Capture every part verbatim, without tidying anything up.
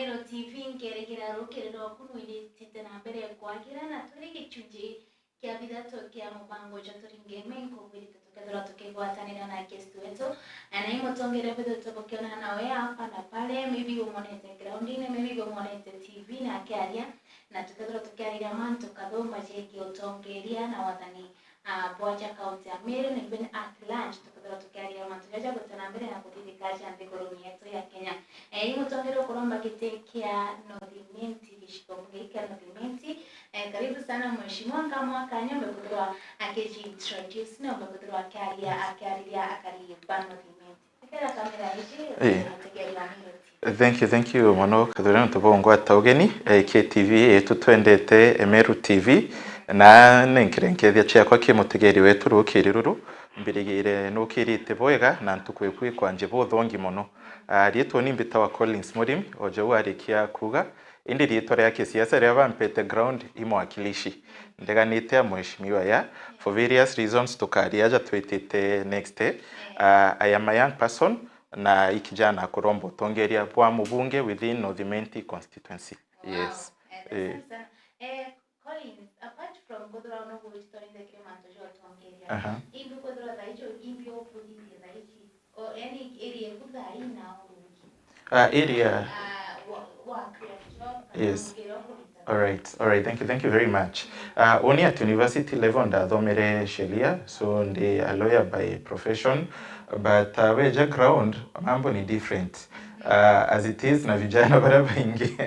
Meru T V, nkerigira rukiri rwaku nwithitite na mbere kwagira, na twiri gicunji kia bithatu kia mubango jwa Turinge Meme, nkugwirite tukethirwa tukigwatanira na guest wetu, na ni mutongere bwithitwe bukionana nawe hapa na pale, maybe umwonete groundine, maybe umwonete T V na akiaria, na tukethirwa tukiariria mantu kathumba jegii utongeria na wathani ah, bwa ja kaunti ya Meru, na even at large, tukethirwa tukiariria mantu jaja gwita na mbere na kuthithika ja nthiguruni yetu ya Kenya. Eh, i mutongere ukuromba giti kia North Imenti, gicigo mbunge kia North Imenti. Eh, karibu sana mheshimiwa, nkamwa kanya ombe kwithirwa akiji introduce na ombe kwithirwa akiaria, akiariria akari ba North Imenti. Ii. Thank you, thank you mono Kathure nontu bwa ungwata ugeni, eh, K T V yetu twendete, eh, Meru T V, na nenkire nkethia ciakwa ki mutegeri wetu rukiri ruru, mbirigire nukirite bwega na ntuku iku ikwanje buthongi mono. Ah, riitwa ni mbitawa Collins Murimi, o jau arikia kuuga, indi riitwa ria kisiasa ria bampete ground i mwakilishi. Ndeganite a mheshimiwa ya, for various reasons, tukaria aja twitite next, eh, ah, I am a young person, na i kijana akuromba utongeria bwa mubunge within North Imenti constituency. Wow. Yes. Eh, eh. Asante sana. Eh, Collins, apart from kwithirwa no gwitwarithia kiri mantu ja utongeria, aha, imbi kwithirwa thaa icio imbi ukuthithia thaa ici? O, yani, area eku thaa ii na urugi? Ah, area. Ah, wa, wa create job, kana, yes, wira ukurita. All right, all right, thank you, thank you very much. Ah, uni at university level ndathomere sheria, so ndi a lawyer by profession, but, ah, weja ground, mambo ni different. Ah, as it is, na vijana baria baingi,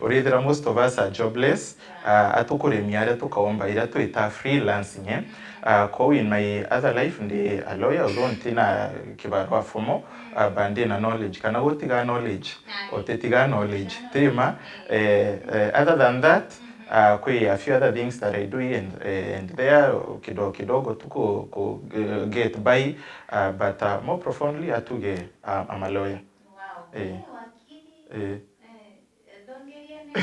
urithira most of us are jobless, ah, atukuremia aria tukaomba iria twita freelancing, eh? Ah, kou in my other life, ndi a lawyer, although ntina kibarua formal, ah, but ndina knowledge, kana gutiga knowledge, utitiga knowledge, tima, eh, eh, other than that, ah, kwi a few other things that I do here and, eh, and there, kidogo kidogo tu ku, ku, eh, get by, ah, but, ah, more profoundly, atuge, ah, I'm a lawyer. Wow. Eh. Eh, wakili. Eh. Eh, thongeria ni.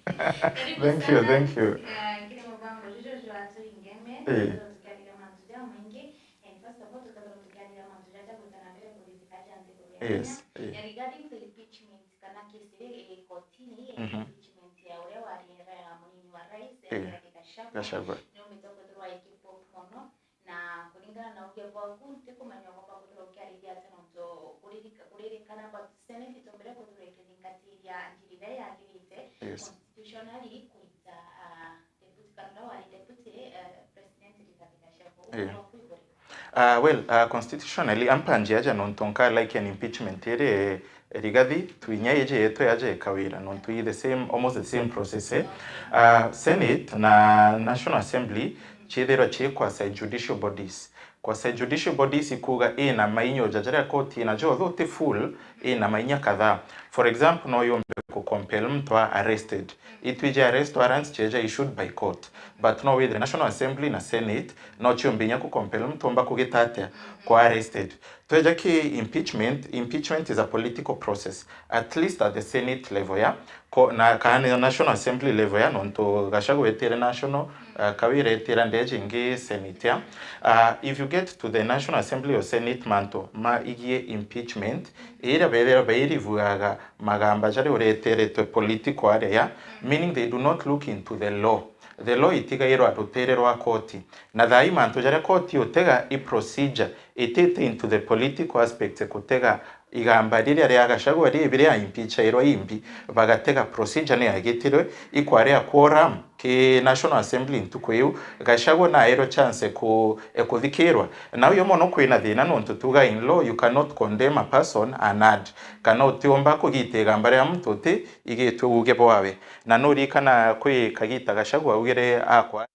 Karibu sana. Thank you, thank you. Ah, kiri mubango juju jwa Turinge Meme, eh, tukiariria mantu jamaingi. And first of all, tukethirwa tukiariria mantu jaja gwita na mbere kuthithika ja nthiguru ya Kenya. Yes, eh. Ya regarding the impeachment, kana kesi iria iri kotini, mhm, impeachment ya uria wari era ya munini wa rais, eh, Rigathi Gachagua. Gachagua. Niumbite kwithirwa ikipop mono. Na kuringana na uge bwaku, ntikumenya ukomba kwithirwa ukiarithia atia nontu kuririka-, kuririkana, but Senate itombere kwithirwa ikithingatiria njira iria yagirite, yes, constitutionally kuita, ah, deputy, kana uria wari deputy, eh, president Rigathi Gachagua. Uge bwaku iguru? Ah, well, ah, constitutionally, ampanji aja nontu nka like an impeachment iri Rigathi, twinya iji yetu yaja ikawira, nontu i the same, almost the same process, eh. Ah, Senate na National Assembly ciithirwa cii quasi judicial bodies. Quasi judicial bodies ikuuga ina mainyo ja jaria koti ina jo, although ti full, ina mainya kadhaa. For example, no yumbe ku compel mtu a arrested. Itwiji arrest warrants cieja issued by court. But no withire National Assembly na Senate no ciumbe inya ku compel mtu omba kugita atia, ku arrested. Tweja ki impeachment, impeachment is a political process, at least at the Senate level, ya, ko, na, kana National Assembly level, ya, nontu Gachagua etire national, uh, Kawira etira ndeji ingi Senate, ya. Uh, if you get to the National Assembly or Senate mantu ma igie impeachment, iria bethira bairivuaga magamba jaria ureteretwe political aria, ya, meaning they do not look into the law. The law itigairwa rutere rwa koti. Na thaa ii mantu jaria koti utega i procedure, itite into the political aspect kutega igamba riria ria Gachagua ri-, biria impeachairwa imbi, bagatega procedure ni yagitirwe, ikwaria quorum ki National Assembly ntuku iu, Gachagua naerwe chance eku-, ekuthikirwa. Na uyo mono kwina thina nontu tuga in law you cannot condemn a person an ad, kana utiumba kugita igamba ria muntu uti igitwe uge bwawe. Na nuririkana kwi kagita Gachagua augire akwa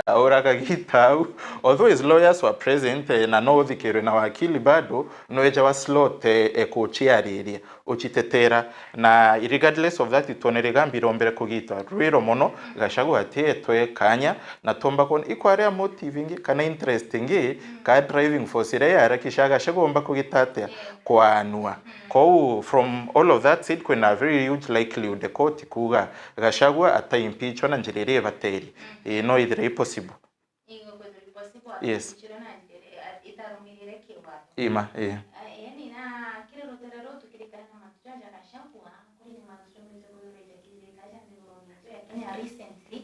aura kagita au. Although his lawyers were present, eh, na no uthikirwe na wakili bado, no eja wa slot, eh, ekuciariria, ucitetera. Na regardless of that, itwonere igambi rombere kugitwa rwiro mono, Gachagua atietwe kanya, na tomba kwona ikwaria motive ingi kana interest ingi, ka driving force iria yarakisha Gachagua omba kugita atia? Kwaanua. Kou, from all of that said, kwina very huge likelihood e koti kuuga Gachagua ataimpeachwa na njira iria ibateri. Ii, no ithire i possible. Yes. Ima, ii. Yaani, na kiri rutere ruu tukirikana na mantu Gachagua, kuri ni mantu jomite kwithirwa ijagirire kaja nthiguruune yetu ya Kenya recently,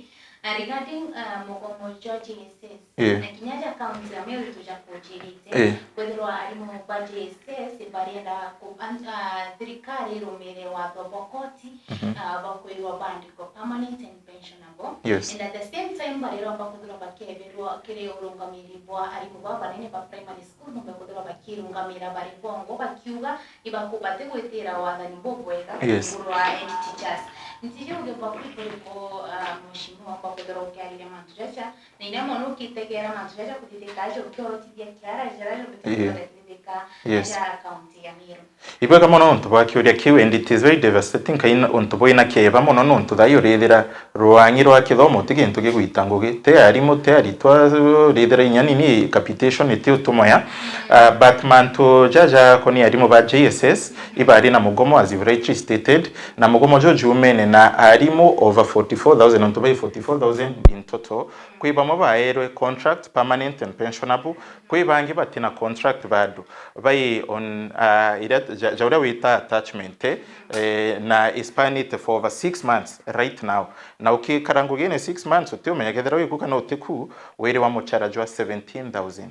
uh, regarding, uh, mugomo jwa J S S. Eh. Na kinya ja county ya Meru tujakujirite. Eh. Kwithirwa arimu ba J S S barienda ku-, an-, uh, thirikari irumire watho bwa koti, mhm, uh, bakwirwa bandikwe permanent and pensionable. Yes. And at the same time, bariromba kwithirwa bakebirwa kiri urungamiri bwa arimu ba banene ba primary school, bombe kwithirwa bakirungamira bari bongo, bakiuga ibaku-, batigwitira wathani bubwega, yes, iguru wa head teachers. Ntiji uge bwa kwikuriku, uh, mheshimiwa, kwa kwithirwa ukiariria mantu jaja, na inya mono ukitegera mantu jaja kuthithika aja ukiorotithia kiara jara jombite, yeah, kuthithika, yes, aja county ya Meru. Ibwega mono nontu bwa kiuria kiu, and it is very devastating, kaina untu bwina kieba mono, nontu thai urithira rwang'i rwa kithomo ti gintu gigwita ngugi, ti arimu, ti aritwa, urithira inya nini capitation iti utumoya. Uh, but mantu jaja koni arimu ba J S S ibari na mugomo, as you've rightly stated, na mugomo juju jumene na arimu over forty-four thousand, nontu bai forty-four thousand in total, kwi bamwe baerwe contract permanent and pensionable, kwi bangi batina contract bado. Bai on, uh, iria ja, ja uria wita attachment, eh, na ispanite for over six months right now. Na ukikara ngugine six months, utiumenya kethira wiku kana utiku, wiri wa muchara jwa seventeen thousand.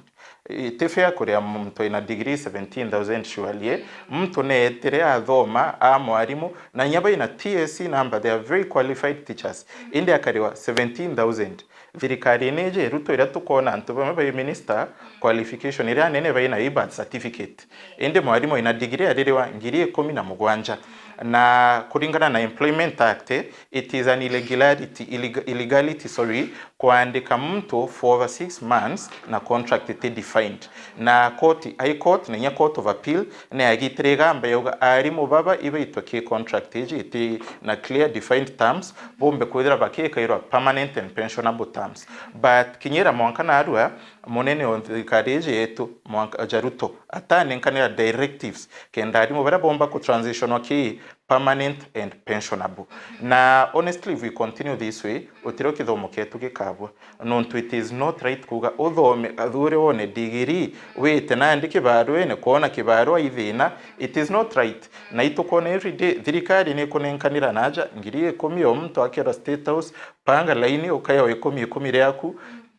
Iti fair kuria muntu ina degree seventeen thousand surely, eh? Muntu neetire athoma, a mwarimu, na inya baina T S C number, they are very qualified teachers. Indi akariwa seventeen thousand. Thirikari-ini iji, Ruto iria tukwona antu bamwe bai minister, qualification iria anene baina i birth certificate. Indi mwarimu ina degree aririwa ngiri ikumi na mugwanja. Na kuringana na Employment Act, it is an irregularity, illeg-, illegality, sorry, kwandika muntu for over six months na contract iti defined. Na court, High Court na inya Court of Appeal niyagitire igamba yauga arimu baba ibaitwa ki contract iji iti na clear defined terms, bombe kwithira bakikairwa permanent and pensionable terms. But kinyira mwanka narua, munene o thirikari iji yetu, mwanka ja Ruto, atanenkanira directives kenda arimu baria bomba ku transitionwa ki permanent and pensionable. Na honestly, if we continue this way, utirio kithomo kietu gikabua. Nontu it is not right kuuga uthome, athure wone degree, wite nandi kibaruene, kwona kibarua i thina. It is not right. Na itukwona every day, thirikari nikunenkanira naja ngiri ikumi o muntu akera State House, panga laini, ukaya o ikumi, ikumi riaku.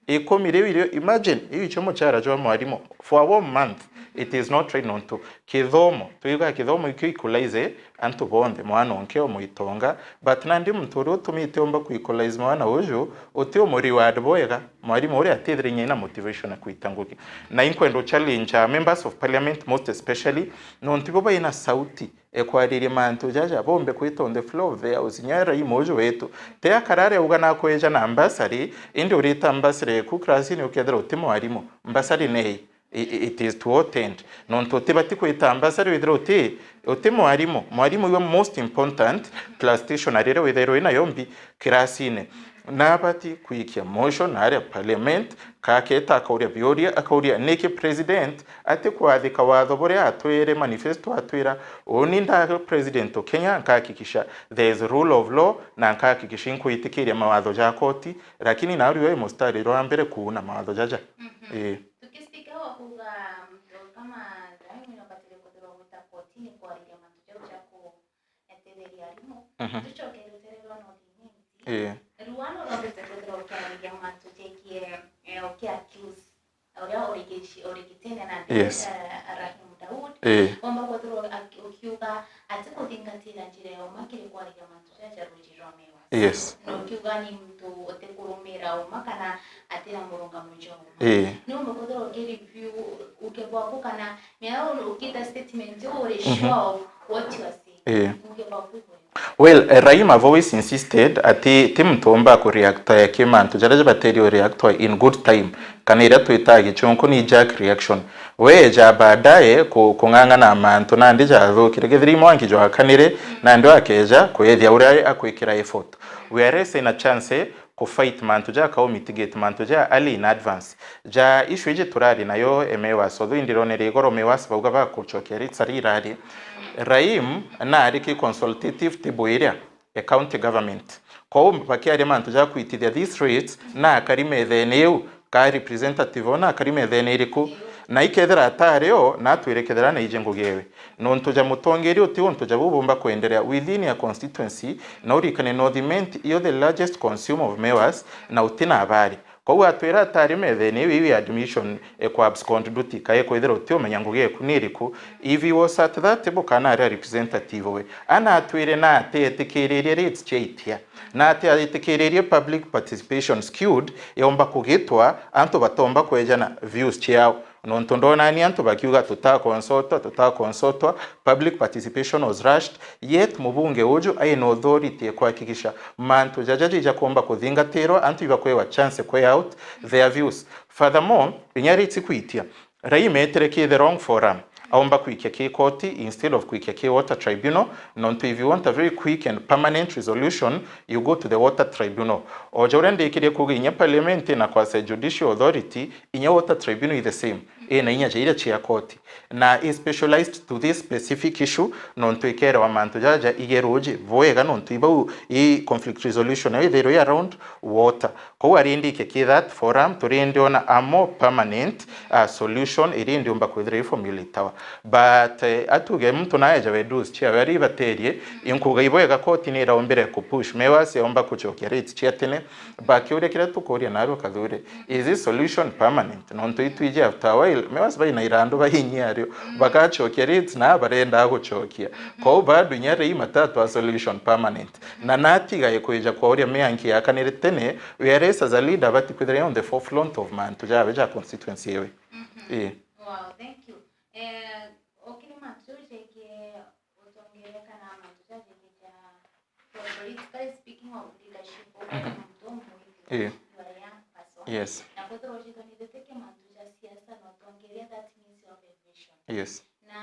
Ikumi riu irio, imagine, iu icio muchara jwa mwarimu for a whole month. It is not right, nontu kithomo, twiga kithomo ikio equalize antu bonthe, mwana onke o mwitonga, but nandi muntu uria utumite omba ku equalize mwana uju, uti umu reward bwega, mwarimu uria atithire inya ina motivation ya kwita ngugi. Na inkwenda challenge members of parliament most especially, nontu ibo baina sauti ekwariria mantu jaja bombe kwita on the floor of the house. Inya Raima uju wetu, ti akara aria auga nakweja na mbasari, indi urita mbasari eku class-ini ukethira uti mwarimu, mbasari nei? I-, i-, it is to what end? Nontu utibati kwita mbasari withira uti, uti mwarimu. Mwarimu iwe most important, plus stationery iria withairwa inayo mbi class-ini. Nabati kwikia motion aria parliament, kaketa akauria biuria, akauria niki president atikwathika watho buria atwire manifesto atwira, uni nda president o Kenya, nkahakikisha there is rule of law, na nkahakikisha inkwitikiria mawatho ja koti, lakini nauri we mustari rwa mbere kuuna mawatho jaja. Mhm. Ii. Tukisikia wakuga mtu kama Raima abatire kuthirwa gwita kotini kwariria mantu jau ja ku etetheria arimu. Mhm. Tucoke rutere rwa North Imenti. Ii. Ruano rwambite kwithirwa ukiariria mantu jegie, eh, uki accuse uria urigici-, urigitene na, yes, eh, Rahim Daud. Ii. Wamba kwithirwa aki-, ukiuga ati kuthingatira njira ya uma kiri kwariria mantu jaja ruji rwa Miwa. Yes. Na ukiuga ni muntu utikurumira uma kana atira murungamo jwa uma. Ii. Ni umbe kwithirwa ukireview uke bwaku kana Miao ukita statement uri, mhm, sure of what you are saying. Eh. Uke bwaku. Well, eh, Raima have always insisted ati ti muntu omba ku react ki mantu jaria jabateri u react in good time, kana iria twitaga gichunku knee jerk reaction. We ja baadaye ku-, kung'ang'ana mantu nandi jathukire. Kethira i mwanki jwakanire, nandi akeja kwethia uria akwikira effort. We are less in a chance ku fight mantu ja kau, mitigate mantu ja early in advance. Ja issue iji turari nayo, eh, Miwa South, indi ronere igoro Miwa bauga bakucokia rita rirari. Raim nari ki consultative table iria e county government. Kwou bakiaria mantu ja kwitithia these rates, na akari methene iu, ka representative ona akari methene iriku? Na ikethira atari o, natwire kethira naiji ngugi ewe. Nontu ja mutongeria uti untu ja bubumba kwenderea within a constituency, na urikane North Imenti iyo the largest consumer of miwas, na uti na abari. Kwou atwira atari methene iu iu ya admission e kwa abscond duty, kae kwithira utiumenya ngugi eku ni iriku. If he was at that table kana ari a representative we, ana atwire na ateetikiririe rates cia itia, na ati aitikiririe public participation skewed yomba kugitwa, antu batomba kwejana views ciao. Nontu ndonani antu bakiuga, "Tutakonsultwa, tutakonsultwa, public participation was rushed," yet mubunge uju aina authority ya kuhakikisha mantu jaja jaja jakomba kuthingatirwa, antu ibakwewa chance kwe out their views. Furthermore, inya riti kwitia, rai metire ki the wrong forum, aomba kwikia ki koti instead of kwikia ki water tribunal, nontu if you want a very quick and permanent resolution, you go to the water tribunal. Oja uria ndikirie kuga inya parliament na kwasa judicial authority, inya water tribunal is the same. Ina inya ja iria cia koti. Na i specialized to this specific issue, nontu ikerewa mantu jaja igeruji bwega, nontu ibau i conflict resolution yao ithirwe i around water. Kou ari ndike ki that forum, turi ndiona a more permanent, uh, solution iri ndiumba kwithira i formulatawa. But, eh, atuge muntu naeja we dues ciawe ari ibaterie, inkuga ibwega koti ni iraumbire ku push. Mewa ciaomba kuchokia rates cia tene, bakiuria kiria tukuria narua Kathure, is this solution permanent? Nontu itwiji after a while, mewa baina irandu bainyi ario, bakachokia rates na barenda guchokia. Kou bado inya rei matatu a solution permanent. Na natiga ikwija kwa uria mianki yakanire tene, whereas as a leader abati kwithira on the forefront of mantu jawe ja constituency ewe. Ii. Wow, thank you. Eh, okiri mantu jau jegie utongeria kana mantu jau jegie ja, politically speaking of leadership, ukari muntu umwe, you are a young person. Yes. Na kwithirwa ujitonithite ki mantu ja siasa na utongeria, that means you have a vision. Yes. Na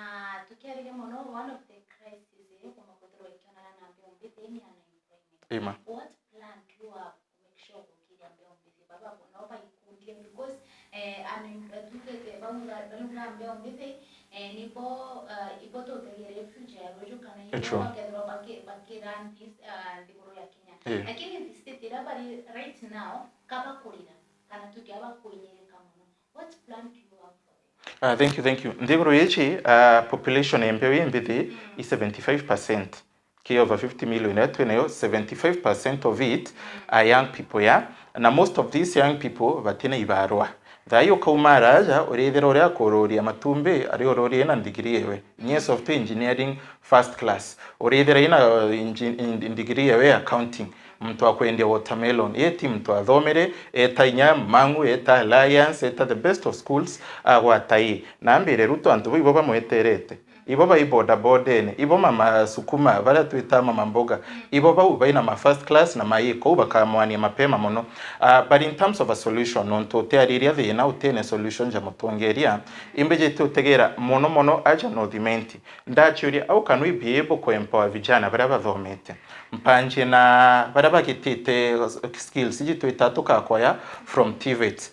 tukiariria mono, one of the crisis iria ukumba kwithirwa ikionana na mbeu mbithi ni unemployment. Ima. What plan do you have to make sure gukiria mbeu mbithi baba no baikundie? Because, eh, unemployed, tuge bau ba-, bau ba mbeu mbithi, eh, nibo, eh, ibo tutegere future ya ruju kana ibo bakethirwa baki-, bakirun this, eh, nthiguru ya Kenya. Lakini the state iria bari right now, kabakurira, kana tuge abakuinyirika mono. What plan do you have for them? Ah, thank you, thank you. Nthiguru ici, ah, population ya mbeu i mbithi i seventy-five percent. Ki over fifty million iria twinayo, seventy-five percent of it are young people, ya. Na most of these young people batina ibarua. Thaai ukauma araja, urithira uria akururia matumbi, ari ururia na ndigiri ewe. Inya software engineering first class. Urithira ina, uh, engi-, in-, ndigiri ewe ya accounting. Muntu wa kwendia watermelon. Ye ti muntu athomere, eta inya Mang'u, eta Alliance, eta the best of schools, agwata ii. Na ambire Ruto antu bau ibo bamweterete. Ibo bai bodabodene, ibo mama sukuma, baria twita mama mboga, ibo bau baina ma first class na maiko, kou bakamwania mapema mono. Ah, but in terms of a solution, nontu utiariria thina, utine solution ja mutongeria, imbijite utegera mono mono aja North Imenti. Ndachiuria, how can we be able to empower vijana baria bathomete? Mpanjie na baria bagitite skills iji twita tukakwaya from TVET.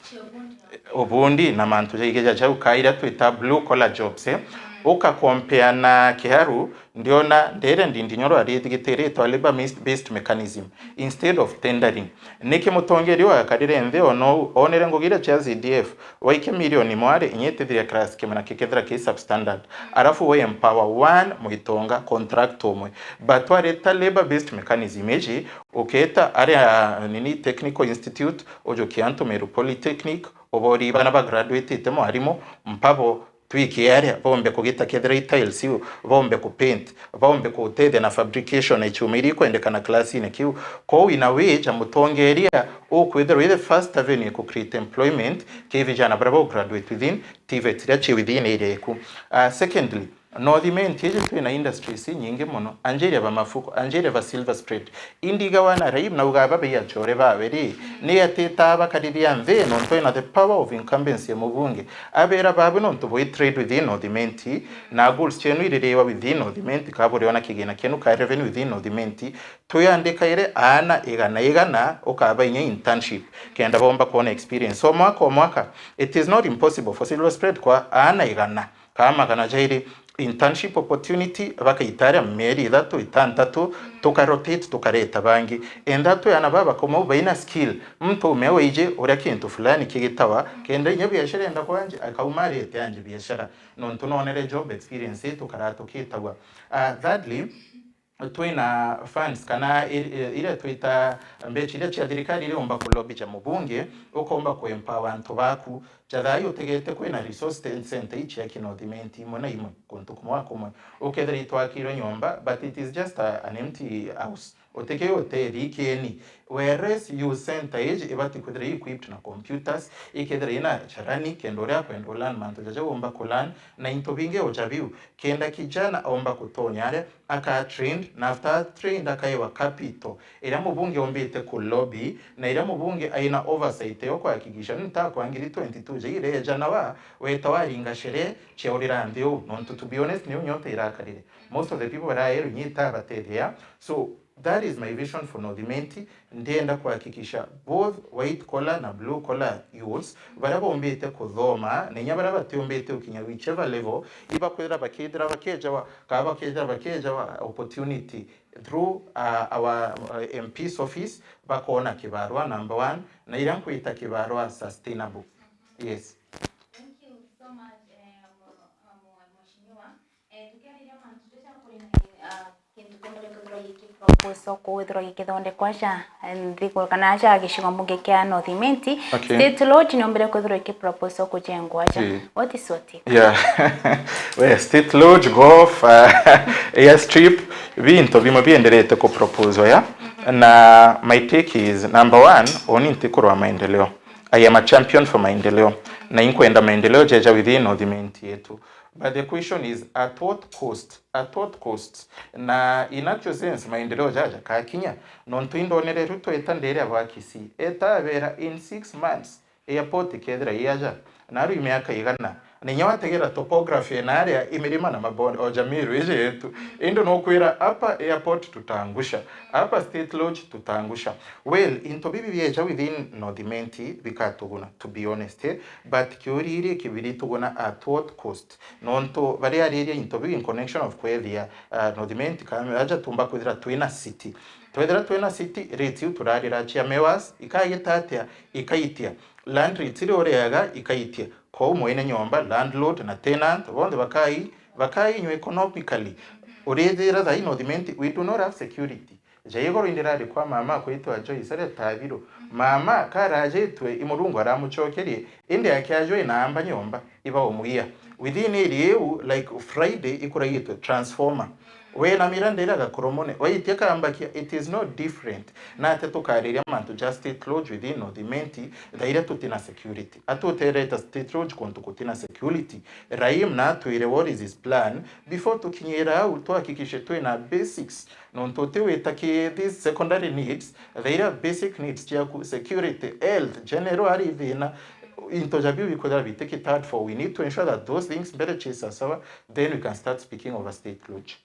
Ubundi na mantu jaingi ja jau ka iria twita blue collar jobs, eh. Uka compare na Kiharu, ndiona ndere ndindinyoro arigitiritwe a labour mis-, based mechanism instead of tendering. Niki mutongeria uyu akarire nthi ona uu, onere ngugi iria cia CDF, waike milioni imwe ari inya itithire class kimwe na kikethira ki substandard. Arafu we empower one mwitonga, contract umwe. But wareta labour based mechanism iji, uketa aria nini technical institute, ujukia antu Meru Polytechnic, ubori bana ba graduatete mwarimu, mpabo twike aria, bombe kugita kethira i tiles iu, bombe ku paint, bombe kutethia na fabrication ya chuma iria ikwendekana class-ini kiu. Kou in a way ja mutongeria ukwithirwa i the first avenue ku create employment ki vijana baria ba graduate within TVET iria ci within area iku. Ah, secondly, North Imenti iji twina industries inyingi mono, anjiria ba mafuko, anjiria ba Silver Spread. Indiga wana Raib nauga aba bai achore bawe ri, ni atita abakarithia nthi nontu ina the power of incumbency ya mubunge. Abera babu nontu bwi trade within North Imenti, na goals cienu iririwa within North Imenti, ka buriona kigina kienu ka revenue within North Imenti, twiyandikaire aana igana igana ukaba inya internship, kenda bomba kuona experience. O mwaka o mwaka, it is not impossible for Silver Spread kwa aana igana ka magana jairi internship opportunity, bakaita aria mieri ithatu, itantatu, tukarotate, tukareta bangi. Enda twi ana baba bakomau baina skill, muntu ume wiji uria kintu fulani kigitawa, kenda inya biashara enda kwanja, akauma arete anje biashara. Nontu nonere job experience ii tukara tukitagwa. Ah, thirdly, twina funds kana i-, i-, iria twita mbecha iria cia thirikari iria umba kulobby ja mubunge, ukomba kuempower antu baku. Ja thaa ii utegete kwina resource cen-, center ici cia ki North Imenti imwe na imwe, kuntu kumwe a kumwe. Ukethira itwakirwe nyomba, but it is just a, an empty house. Utiki utethia ikeni. Whereas youth center iji ibati kwithira equipped na computers, ikethira ina charani, kenda uria akwenda ulearn mantu jaja umba kulearn, na into bingi uja biu. Kenda kijana omba kutonya aria, aka trained, na after trained akaiwa capital iria mubunge ombite ku lobby, na iria mubunge aina oversight yo kuhakikisha nta kwa ngiri twenty-two ja ireja na wa weta waringa sherehe cia urira nthi uu, nontu, to be honest, niu nyota irakarire. Most of the people baraerwa inyita batethia. So that is my vision for North Imenti. Ndienda kuhakikisha both white collar na blue collar youths baria bombite kuthoma na inya baria batiumbite gukinya whichever level, ibakwithira bakithira bakejawa, kana bakithira bakejawa opportunity through, uh, our, uh, M P's office, bakona kibarua number one, na iria nkwita kibarua sustainable. Yes. Thank you so much, eh, mo-, mo-, mheshimiwa. Eh, tukiariria mantu jaja kuri na, ah, kintu kiumbire kwithirwa gikipropose kwithirwa gikithondekwa ja, eh, nthi ku-, kana ja gicigo mbunge kia North Imenti. Okay. State Lodge niumbire kwithirwa ikipropose kujengwa ja. Ii. What is your take? Yeah. We, State Lodge, golf, uh, airstrip, bintu bimwe bienderete kuproposwa ya. Mhm. Na my take is, number one, uni ntikurwa maendeleo. I am a champion for maendeleo. Na inkwenda maendeleo jeja within North Imenti yetu. But the question is, at what cost? At what cost? Na in actual sense, maendeleo jaja kakinya? Nontu indonere Ruto eta ndere aba Kisii. Eta abera, in six months, airport ikethira i aja. Naru i miaka igana. Na inya wategera topography ena aria i mirima na mabonde, o Jamiru iji yetu. Indi nukwira, hapa airport tutaangusha. Hapa State Lodge tutaangusha. Well, into bibi bieja within North Imenti bikatuguna, to be honest, eh? But kiuria iri kibirituguna at what cost? Nontu bariariria into biu in connection of kwethia, uh, North Imenti kana aja tumba kwithira twina city. Twethira twina city, rates iu turarira cia mewas, ikagita atia? Ikaitia. Land rates iria uriaga, ikaitia. Kou mwene nyomba, landlord na tenant, bonthe bakai-, bakainywa economically. Urithira thaa ii North Imenti, we do not have security. Ja igoro indi rari kwa mama akwitwa Joyce aria Tabiru. Mama karajitwe i Murungu aramucokerie, indi akiajwe inaamba nyomba, ibaumwia. Within area iu, like, Friday ikuragitwe transformer. Wena mira ndira gakoromone, waitia kambakia, it is not different. Na ati tukariria mantu ja State Lodge within North Imenti, thaa iria tutina security. Atutereta State Lodge kuntu kutina security. Raim na atwire what is his plan before tukinyira au, tuhakikishe twina basics. Nontu utiwita ki these secondary needs, thaira basic needs ciaku, security, health, general ari thina, into ja biu bikwithira biti catered for. We need to ensure that those things mbere ci sasawa, then we can start speaking of a State Lodge.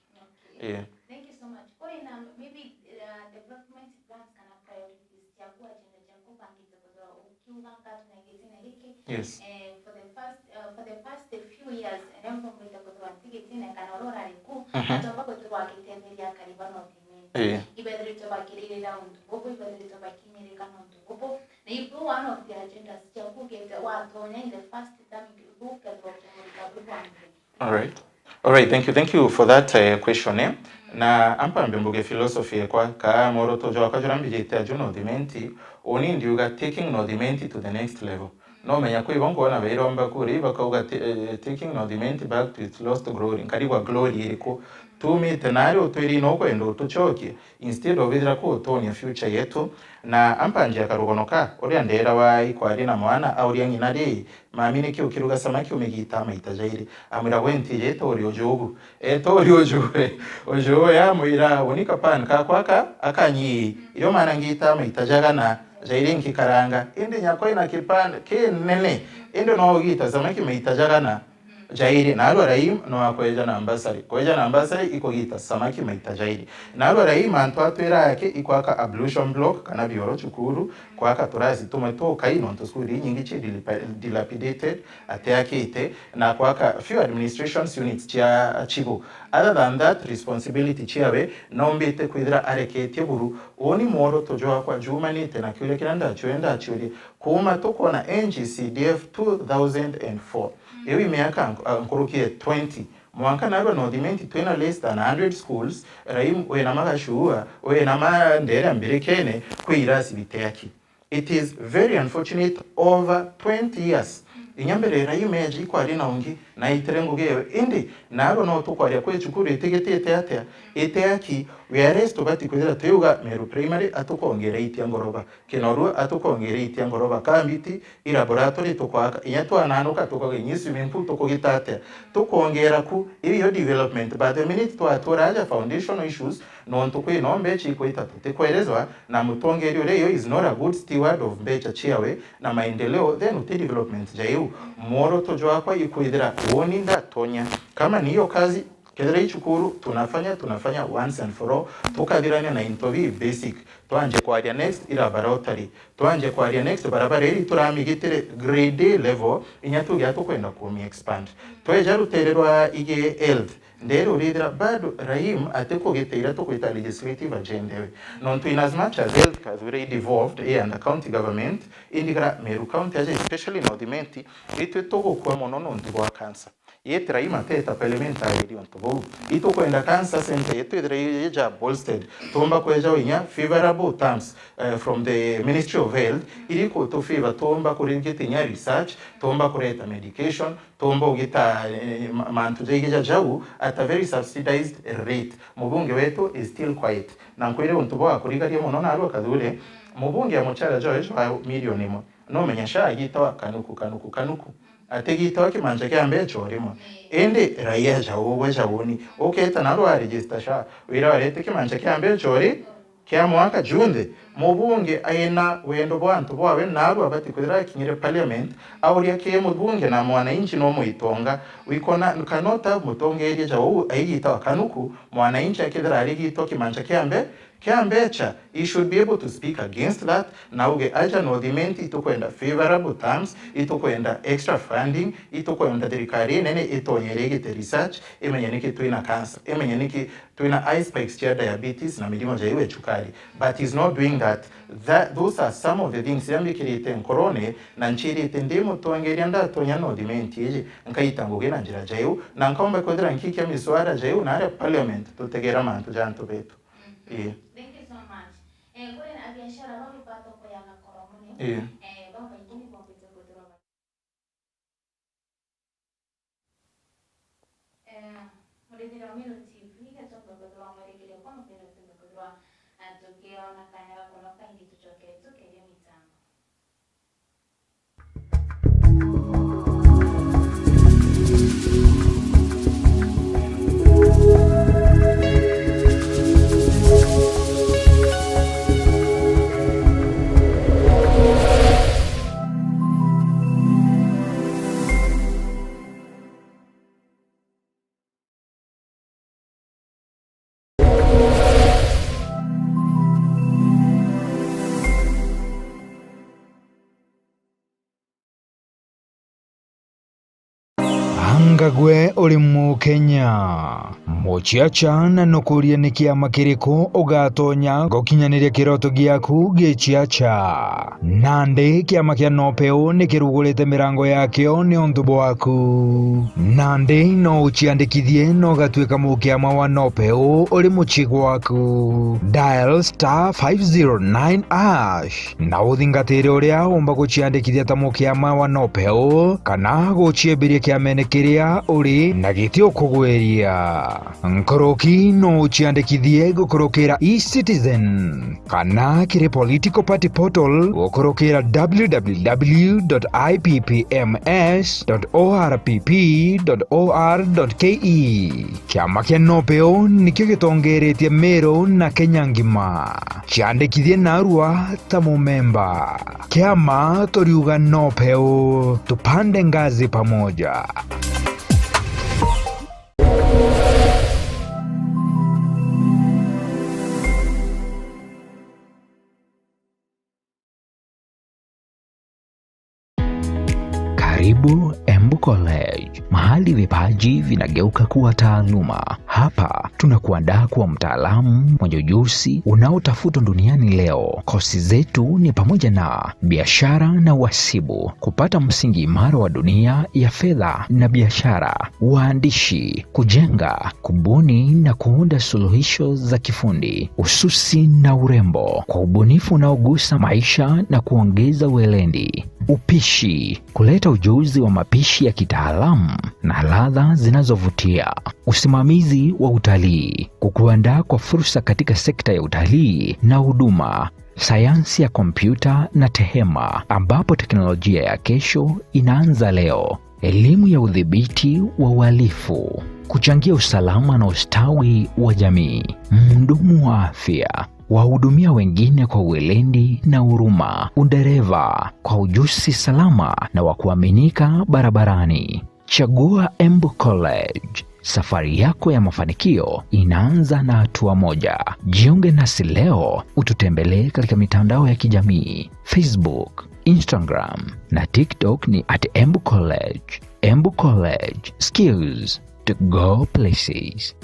Okay. Yeah. Thank you so much. Kuri na maybe, uh, development plans kana priorities ciaku, agenda ciaku ubangite kwithirwa ukiuga nka tunaigitine giki? Yes. Eh, for the first, uh, for the past few years, riria mbumbite kwithirwa ntigitine kana uria urari ku, mhm, atomba kwithirwa agitetheria akari ba North Imenti. Eh. Ibethiritwe bakiririra untu bubu, ibethiritwe bakinyirika nontu bubu. Na ibu one of the agendas ciaku ugite watonya in the first term, ibu ukethirwa ukimurika bwi bwa mbere. All right. All right, thank you. Thank you for that, uh, question, eh? Na ampambe mbuge philosophy ekwa, ka mworoto jwakwa jura mbijite aju North Imenti, uni ndiuga taking North Imenti to the next level. No menya kwi bo ngona bairomba kuri, bakauga ta-, eh, taking North Imenti back to its lost glory. Nkarigwa glory iriku? Tumite nari utwiri no kwenda utucokie, instead of ithira kutonia future yetu. Na ampanjia karugono ka, uria ndera wa ikwari na mwana, auria ng'ina ri, "Mami, niki ukiruga samaki umigitaa maita jairi?" Amwira, "Gwe ntiji, ita uri ujugu." Eta uri ujuwe, ujuwe amwira, "Unika pan kakwa ka, akanyi, irio mana ngitaa maita jagana, jairi nkikaranga. Indi nyakwa ina kipan kinene, indi no ugita samaki maita jagana." jairi, naarua Raheem no akweja na bursary. Kweja na bursary ikugita samaki maita jairi. Naarua Raheem antu atwira ake ikwaka ablution block kana bioro cukuru, kwaka turasi tumwe tukai nontu cukuru inyingi ci dilipa-, dilapidated, atiakite, na kwaka few administration units cia chibu. Other than that, responsibility ciawe, noombite kwithira areketie buru. Uuni mworoto jwakwa jumanite na kiuria kiria ndaciuria, ndaciuria, kuuma tukwona N G C D F two thousand and four. Iu i miaka nk-, a, nkuruki ya twenty. Mwanka naarua North Imenti twina less than a hundred schools, Raheem wina magacua, wina mandere mbirikene, kwi irasi biteaki. It is very unfortunate, over twenty years. Inya mbere Raheem eeji ikwari na ungi, na itire ngugi ewe. Indi, naarua no tukwaria kwi cukuru itigitite atia, iteaki, whereas tubati kwithira tuiuga Meru Primary atukongere itia ngoroba, Kinoru atukongere itia ngoroba, Kambiti, i laboratory tukwaka, inya twananuka tukauga inya swimming pool tukugita atia, tukongera ku, iyo development, but the minute twatura aja foundational issues, nontu kwi no mbecha ikwita tutikwerezwa, na mutongeria uria iyo is not a good steward of mbecha ciawe na maendeleo, then uti development ja iu. Mworoto jwakwa ikwithira uuni ndatonya. Kama ni hiyo kazi, kethira i cukuru, tunafanya, tunafanya once and for all, tukathirania na into bi basic. Twanje kwaria next i laboratory. Twanje kwaria next barabara iri turamigitire grade A level, inya tugia tukwenda kumi expand. Tweja rutere rwa igi health, ndere urithira bado Raheem atikugita iria tukwita legislative agenda ewe. Nontu in as much as health has already devolved, eh, under county government, indi gara Meru County aja, especially North Imenti, itwe tugukua mono nontu bwa cancer. Yeti Raheem ateta parliament ageria untu buu. Itukwenda cancer center yetu ithire ija bolstered. Tumba kweja inya favorable terms, eh, from the Ministry of Health, iri kutu favor tumba kurigita inya research, tumba kureta medication, tumba ugita, eh, ma-, mantu jaigi ja jau at a very subsidized rate. Mubunge wetu is still quiet. Na nkwire untu bwa kurigaria mono naarua Kathure, mubunge ya muchara joe jwa milioni imwe. Numenya sha agitawa kanuku, kanuku, kanuku. Atigitawa kimanja kia mbecha o rimwe. Indi raia ja ugwe ja uni. Uketa naarua register sha. Wira warete kimanja kia mbecha o ri kia mwaka junthe. Mubunge aina wendo bwa antu bwawe naarua abati kwithira akinyire parliament, auria ki mubunge na mwananchi no mwitonga. We cannot have mutongeria ja uu aigitawa kanuku, mwananchi akithira arigitwa kimanja kia mbe-, kia mbecha. He should be able to speak against that, na auge aja North Imenti itukwenda favorable terms, itukwenda extra funding, itukwenda thirikari inene itonyere igite research, imenye niki twina cancer, imenye niki twina high spikes cia diabetes na mirimo ja iwe cukari. But he's not doing that. That, those are some of the things iria mbikirite nkorone, na ncirite ndi mutongeria ndatonya North Imenti iji, nkaita ngugi na njira ja iu, na nkaumba kwithira nkikia miswada ja iu naria parliament tutegera mantu ja antu betu. Ii. Thank you so much. Eh, kuri na biashara bau bato kuyaga koro muni. Ii. Eh, bau baingi ni bombite kwithirwa ba-, eh, murithira wa Meru T V, gacoka kwithirwa mwerekeria kwa mubira tume kwithirwa, eh, tukiona kanya ga kunoka indi tucoke tukerie mitambo. Anga gwe uri Mukenya? Muciaca na nukurie ni kiama kiriku ugatonya gukinyaniria kiroto giaku giciaca? Nandi kiama kia Nopeu ni kirugurite mirango yakio ni untu bwaku. Nandi no uciandikithie na ugatuika mukiama wa Nopeu uri mucii gwaku. Dial star five zero nine hash na uthingatire uria umba guciandikithia ta mukiama wa Nopeu kana guciembiria kiamene kiria uri na giti ukugwiria. Nkuruki no uciandikithie gukurukira eCitizen kana kiri political party portal gukurukira w w w dot i p p m s dot o r p p dot o r dot k e. Kiama kia Nopeu nikio gitongeretie Meru na Kenya ngima. Ciandikithie narua ta mumemba. Kiama turiuga Nopeu, tupande ngazi pamoja. Embu College, mahali vipaji vinageuka kuwa taaluma. Hapa tunakuandaa kuwa mtaalamu mwenye ujuzi unaotafutwa duniani leo. Kosi zetu ni pamoja na biashara na uhasibu, kupata msingi imara wa dunia ya fedha na biashara, uandishi, kujenga, kubuni na kuunda suluhisho za kifundi, ususi na urembo, kwa ubunifu unaogusa maisha na kuongeza weledi, upishi, kuleta ujuzi wa mapishi ya kitaalamu na ladha zinazovutia, usimamizi wa utalii, kukuandaa kwa fursa katika sekta ya utalii na huduma, sayansi ya kompyuta na tehema, ambapo teknolojia ya kesho inaanza leo, elimu ya udhibiti wa uhalifu, kuchangia usalama na ustawi wa jamii, mhudumu wa afya, wahudumia wengine kwa weledi na huruma, udereva kwa ujuzi salama na wa kuaminika barabarani. Chagua Embu College. Safari yako ya mafanikio inaanza na hatua moja. Jiunge nasi leo, ututembelee katika mitandao ya kijamii, Facebook, Instagram na TikTok ni at Embu College. Embu College, skills to go places.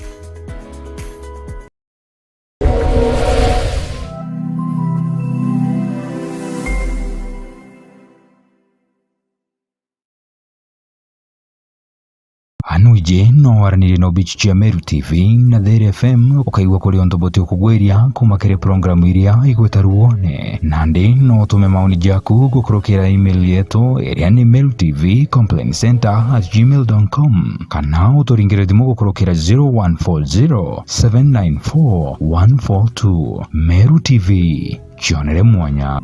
Anu iji no waranirie na obichi cia Meru T V na There F M, ukaigua kuri untu buti ukugwiria kuma kiri programu iria igwita ruone. Nandi no utume maoni jaku gukurukira email yetu iria ni meru T V complaint center at gmail dot com, kana uturingire thimu gukurukira zero one four zero, seven nine four, one four two. Meru T V, kionere mwanya.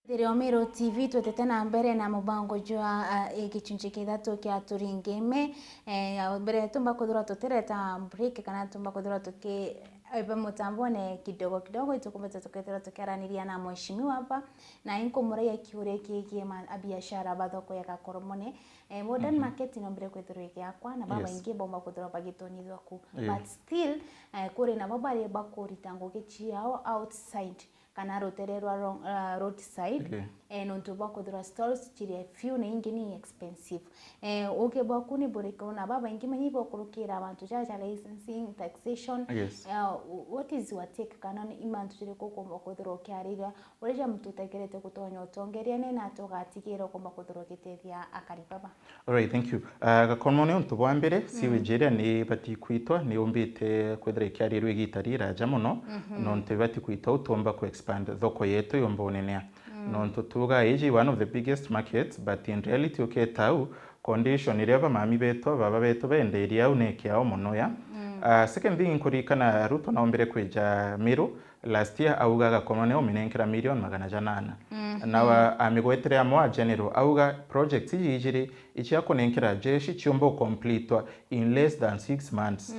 Thiri o Meru T V, twetete na mbere na mubango jwa, ah, gichunchi kia ithatu kia Turingeme. Eh, mbere tumba kwithirwa tutireta break kana tumba kwithirwa tuki-, ebe mutambone kidogo kidogo, itukumbite tukethirwa tukiaraniria na mheshimiwa hapa, na inkumuraia kiuria kigie ma-, abiashara ba thoko ya Gakoromone. Eh, modern market nombire kwithirwa igiakwa, na babaingi bomba kwithirwa bagitonyithua ku. But still, eh, kuri nabo bari bakurita ngugi ciao outside kana rutere rwa ro-, ah, roadside, eh, nontu bwa kwithirwa stalls ciri few na ingi ni expensive. Eh, uge bwaku ni buriku? Na babaingi manyi bokurukira mantu jaja, licensing, taxation. Eh, what is your take? Kana ni mantu jiriku ukumba kwithirwa ukiariria uria ja muntu utegerete gutonya utongeria, ni na ati ugatigira ukumba kwithirwa ugitethia akari baba? Alright, thank you. Ah, Gakoromone, untu bwa mbere, sewage iria ni ibati kwitwa, ni yumbite kwithira ikiarirwa igita riraja mono, nontu ibati kwitwa utumba ku expand thoko yetu yumba unenea. Nontu tuga iji one of the biggest markets, but in reality uketa au, condition iria bamami betu, baba betu benderia au ni kiao mono ya. Ah, second thing, nkuririkana Ruto naombire kwija Meru, last year auga Gakoromone uminenkera million magana janana. Na wa-, amigwetire amwe a general, auga projects iji ijiri icia kunenkera jeshi ciumba ucompletwa in less than six months.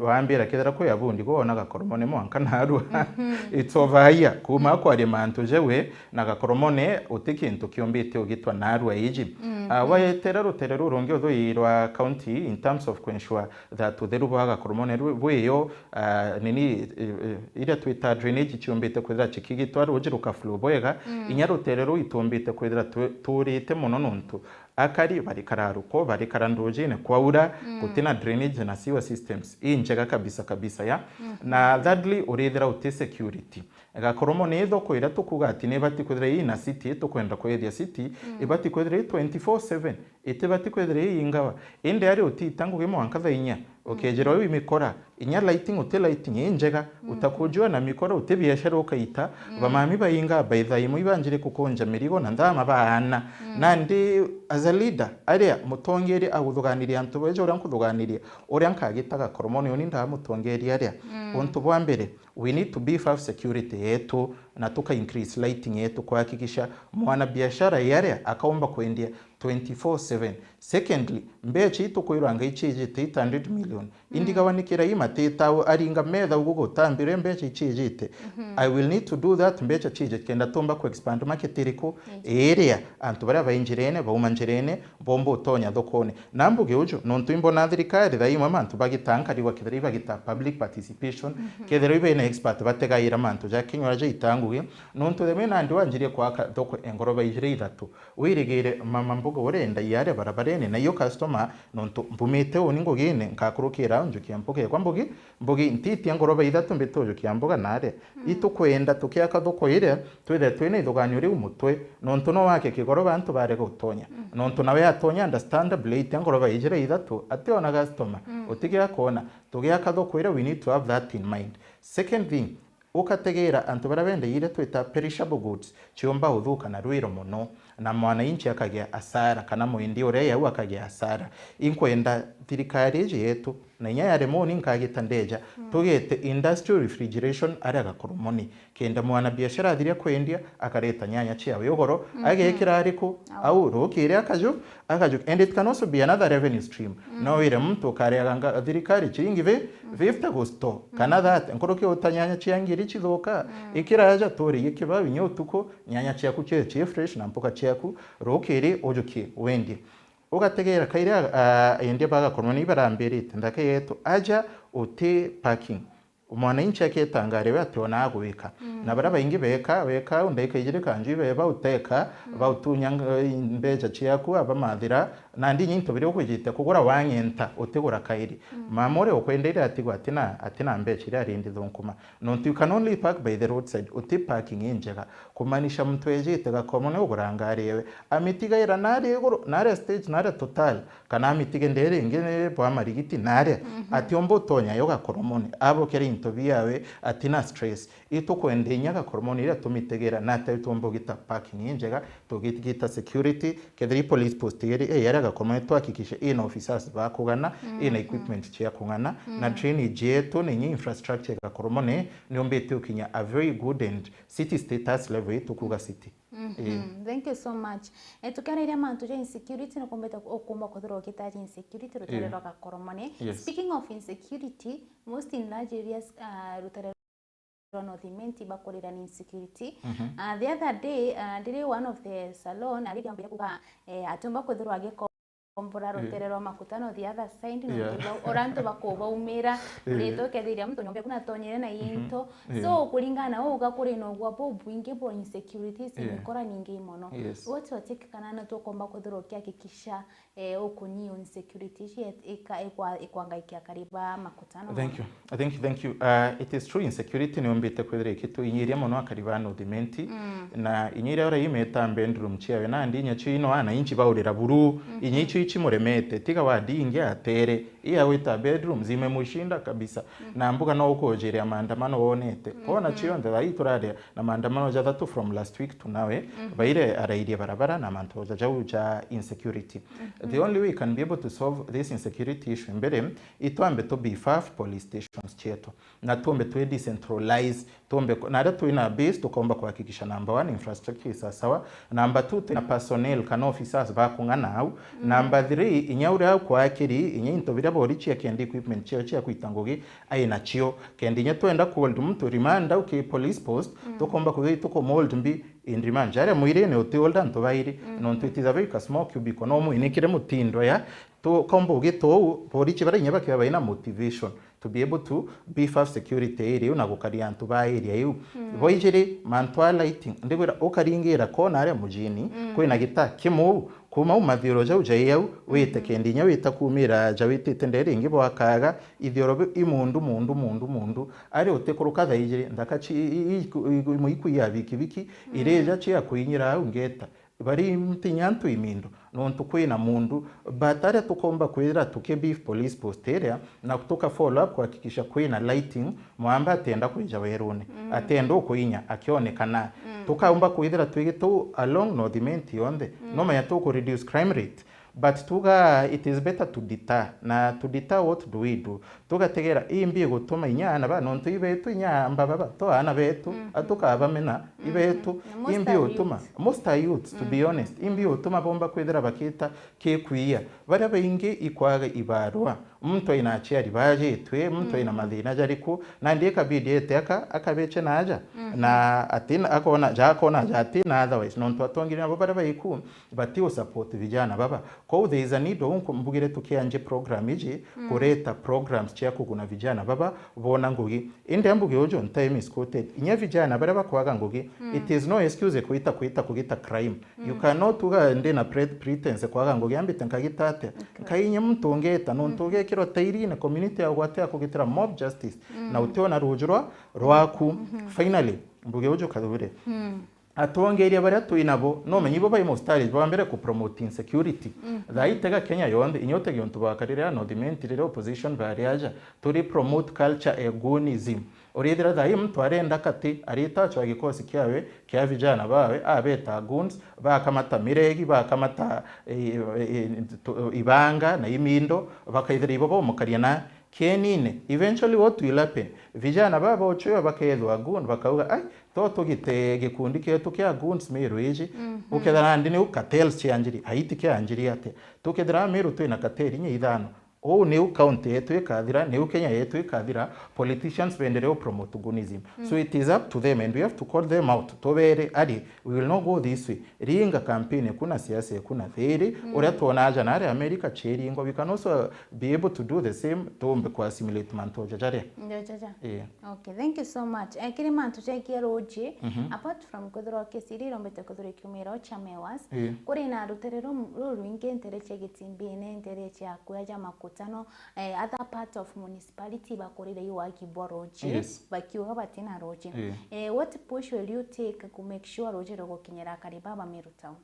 Wambira kethira kwi abundi, gwe wona Gakoromone mwanka narua. It's over here. Kuma kwaria mantu jewe na Gakoromone uti kintu kiumbite ugitwa narua iji. Ah, wetera rutere rurungi uthuirwa county in terms of kuensure that utheru bwa Gakoromone ru-, bwiyo, ah, nini, eh, eh, iria twita drainage ciumbite kwithira cikigitwa ruji rukaflow bwega, inya rutere ruu itumbite kwithira tu-, turite mono nontu akari barikara ruko, barikara ndujine kwaura, gutina drainage na sewer systems injega kabisa kabisa ya. Na thirdly, urithira uti security. Gakoromone ni thoko iria tukuga ati ni ibati kwithira ii na city, tukwenda kwithia city, ibati kwithira ii twenty-four seven, itibati kwithira ii ingawa. Indi ari utita ngugi mwanka thaa inya, ukejirwa wi mikora, inya lighting uti lighting injega, utakujua na mikora uti biashara ukaita, bamami bainga by thaa imwe ibanjire kukunja mirigo na nthama baana. Nandi as a leader, aria mutongeria aguthuganiria antu beja uria nkuthuganiria, uria nkagita Gakoromone uni ndamutongeria aria. Untu bwa mbere, We need to beef up security yetu na tuka increase lighting yetu kuhakikisha mwana biashara yaria akaumba kwendia twenty-four seven. Secondly, mbeca ii tukwirwa ngai ciijite eight hundred million, indigawanikira ii matitau aringa metha ugu gutambire mbeca iciijite. I will need to do that, mbeca ciije kenda tumba ku expand market iriku iria antu baria bai njirene bauma njirene bomba utonya thokone. Na mbuge uju, nontu imbona thirikari thaa imwe mantu bagitaa nkarigwa kethira ibagita public participation, kethira ibena expert bategaira mantu ja kinywa ja itangugi, nontu the minute nandi wanjirie kwaka thoko engoroba ijire ithatu, wirigire mama mbuga urenda iare barabarene, na iyo customer, nontu mbumite uni ngugine, nkakurukira au njukia mbuga ekwa mbugi, mbugi ntitie ngoroba ithatu mbite ujukia mbuga naria. Itukwenda tukiaka thoko iria, twithire twina ithuganio riu mutwe, nontu no wake kigoroba antu barega utonya. Nontu nawe atonya understandably itia ngoroba ijire ithatu, ationa customer, utigiakwona. Tugiaka thoko iria, we need to have that in mind. Second thing, ukategeera antu baria bendagia iria twita perishable goods, ciumba uthuka na rwiro mono, na mwananchi akagia asara, kana mwendia uria yau akagia asara. Inkwenda thirikari iji yetu, na inya yaremwa uni nkagita ndeja, tugete industrial refrigeration aria gakoromoni, kenda mwana biashara athiria kwendia, akareta nyanya ciawe ugoro, agekira ariku? Au. Au rukiri akaju, akaju. And it can also be another revenue stream. No wire muntu ukareaga nga-, thirikari chiringi fi-, fifty gu store, kana thirty, nkuruki uta nyanya cia ngiri chithuka, ikira aja turigie kibau inya utuku, nyanya ciaku cie, cie fresh na mpuka ciaku, rukiri ujukie wendie. Ugategeera kairi a, a, endia bagakoromoni ibarambirite nthaka yetu, aja uti parking. Mwananchi aketangare we ati ona agwika. Na baria baingi beka, beka au ndaika ijiri kanju ibeba uteka, bautunya ng-, mbecha ciaku, abamathira, nandi inya into biria ukwijite kugura wang'enta, utigura kairi. Mama uria ukwendeire atigwa atina, atina mbecha iria arindi thunkuma. Nontu you can only park by the roadside, uti parking injega. Kumaanisha muntu ejite gakoromoni ugura ngari ewe, amitigaira naria iguru, naria stage, naria Total, kana amitige ndere ingi ni bwa marigiti naria, atiumba utonya yo gakoromoni, abokere into biawe, atina stress. Itukwenda inya gakoromoni iria tumitegera, na ati tumba ugita parking injega, tugita security, kethira i police post iri, eh, yaria gakoromoni twakikishe ina officers ba kugana, ina equipment cia kugana, na drainage yetu, na inya infrastructure gakoromoni, niumbite ukinya a very good and city status level, itukuga city. Ii. Thank you so much. Eh, tukiariria mantu ja insecurity, ni kumbite ku-, ukumba kwithirwa ugitaja insecurity rutere rwa gakoromoni. Yes. Speaking of insecurity, most in large areas, ah, rutere rwa North Imenti bakurira ni insecurity. Ah, the other day, ah, ndiri one of the salon, ari ndiambire kuga, eh, atiumba kwithirwa agiko- kombora rutere rwa Makutano the other side, nontu bau, ora antu bakubaumira, ritwe kethira muntu nyomba kuna tonyere na into. So, kuringana na uga kuri na ugwa bubwingi bwa insecurities, mikora mingi mono. Yes. What your take kana na tukomba kwithirwa ukiakikisha, eh, ukunyi insecurity ici ika-, ikwa-, ikwangaikia kariba Makutano? Thank you. Thank you, thank you. Uh, it is true, insecurity niumbite kwithira ikituinyiria mono akari ba North Imenti. Na inya iria uria imeta bedroom ciawe, nandi inya cio ino ana inchi baurira buru, inya icio ichimuremete, tiga wadi ingi atere, iya wita bedrooms imemushinda kabisa. Na mbuga no ukujiria maandamano wonete. Kona cionthe, thai turaria na maandamano jathatu from last week to now, eh, baire arairie barabara na mantu ja jau ja insecurity. The only way we can be able to solve this insecurity issue mbere, itwambe to beef up police stations cietu, na tuombe twi decentralize, tuombe ku-, na aria twina base tukomba kuhakikisha, number one, infrastructure is sawa, number two, twina personnel kana officers ba kung'ana au, number three, inya uria au kwakiri, inya into biria borichi akenda equipment ciao cia kwita ngugi aina cio, kenda inya twenda ku hold muntu remand au ki police post, tukomba kwithirwa tuku hold mbi in remand. Jaria mwirine uti hold antu bairi, nontu it is a very small cubicle, no mwinikire mutindo ya, tukomba ugita uu, borichi baria inya bakiba baina motivation to be able to beef up security area iu na gukaria antu ba area iu. Boijiri mantu a lighting, ndigwira ukaringira kona aria mujini, kwina gita kimuu, kuma u mathioro jau jai au, wite kendi inya wita kumira ja witite ndere ingi bwakaga, ithioro biu i mundu, mundu, mundu, mundu. Ari utikuruka thaa ijiri, nthaka ci-, i-, i-, iku-, iku-, imu iku ya bikibiki, irija cia kuinyira au ngeta. Bari ntinya antu imindo, nontu kwina mundu, but aria tukomba kwithira tuki beef police post iria, na tuka follow up kuhakikisha kwina lighting, mwamba atienda kwija werune, atienda ukuinya, akionekana. Tukaumba kwithira twigite u along North Imenti yonthe, no menya tuku reduce crime rate. But tuga it is better to deter. Na to deter, what do we do? Tugategera imbi igutuma inya aana ba, nontu ibetu inya amba baba, to aana betu, atukabamena, ibetu, na most imbi are utuma, youths. Most are youths, to be honest, imbi utuma bomba kwithira bakita kikuia. Baria baingi ikwaga ibarua. Muntu aina aciari bajitwe, muntu aina mathina jariku, nandi ikabidi ete aka-, akabeche naja. Na atina, akona, jakona aja atina otherwise. Nontu atongeria nabo baria baiku, bati u support vijana baba. Kou there is a need, ou nku-, mbugire tukianjia program iji, kureta programs cia kuguna vijana baba, bona ngugi. Indi ambuge uju, time is quoted. Inya vijana baria bakwaga ngugi, it is no excuse kuita, kuita kugita crime. You cannot uga ndi na pre-, pretense kwaga ngugi, ambite nkagita atia? Nkai inya muntu ungeta, nontu ugekirwa tairine, community yagwate ya kugitira mob justice, na utiona ruju rwa, rwaku. Finally, mbuge uju kathure. Atongeria baria twi nabo, no menye ibo bai mustari bwa mbere ku promote insecurity. Thaa itega Kenya yonthe, inya utege untu bwakarire a North Imenti riria opposition bari aja, turi promote culture ya goonism. Urithira thaa ii muntu arenda kati, arita acwa gikosi kiawe, kia vijana bawe, abeta goons, bakamata miregi, bakamata, eh, eh, eh, to-, ibanga na imindo, bakaithira ibo bomukaria na kienine. Eventually what will happen? Vijana baba uchoyo bakethwa goon, bakauga, "Ai, to tugite gikundi kietu kia goons Meru iji." Ukethira nandi niu cartels cianjiri, aiti kianjiri atia? Tukethira Meru twina cartel inya ithano, uu niu county yetu ikathira, niu Kenya yetu ikathira, politicians bendere u promote goonism. So it is up to them and we have to call them out. Tubere, ari, we will not go this way. Ringa campaign eku na siasa eku na thiri, uria twona aja nari America chiringwa, we can also be able to do the same, tumbe ku assimilate mantu oja jaria. Ndio jaja. Eh. Okay, thank you so much. Eh, kiri mantu jegie ruji, apart from kwithirwa kesi iria irombete kwithirwa ikiumira o cha Mewas, kuri na rutere ru-, rurwingi ntere cia Gitimbine, ntere cia kuya ja Makutano, eh, other part of municipality bakurire i wagi bwa ruji, bakiuga batina ruji. Eh, what push will you take ku make sure ruji rugukinyira akari baba Meru Town?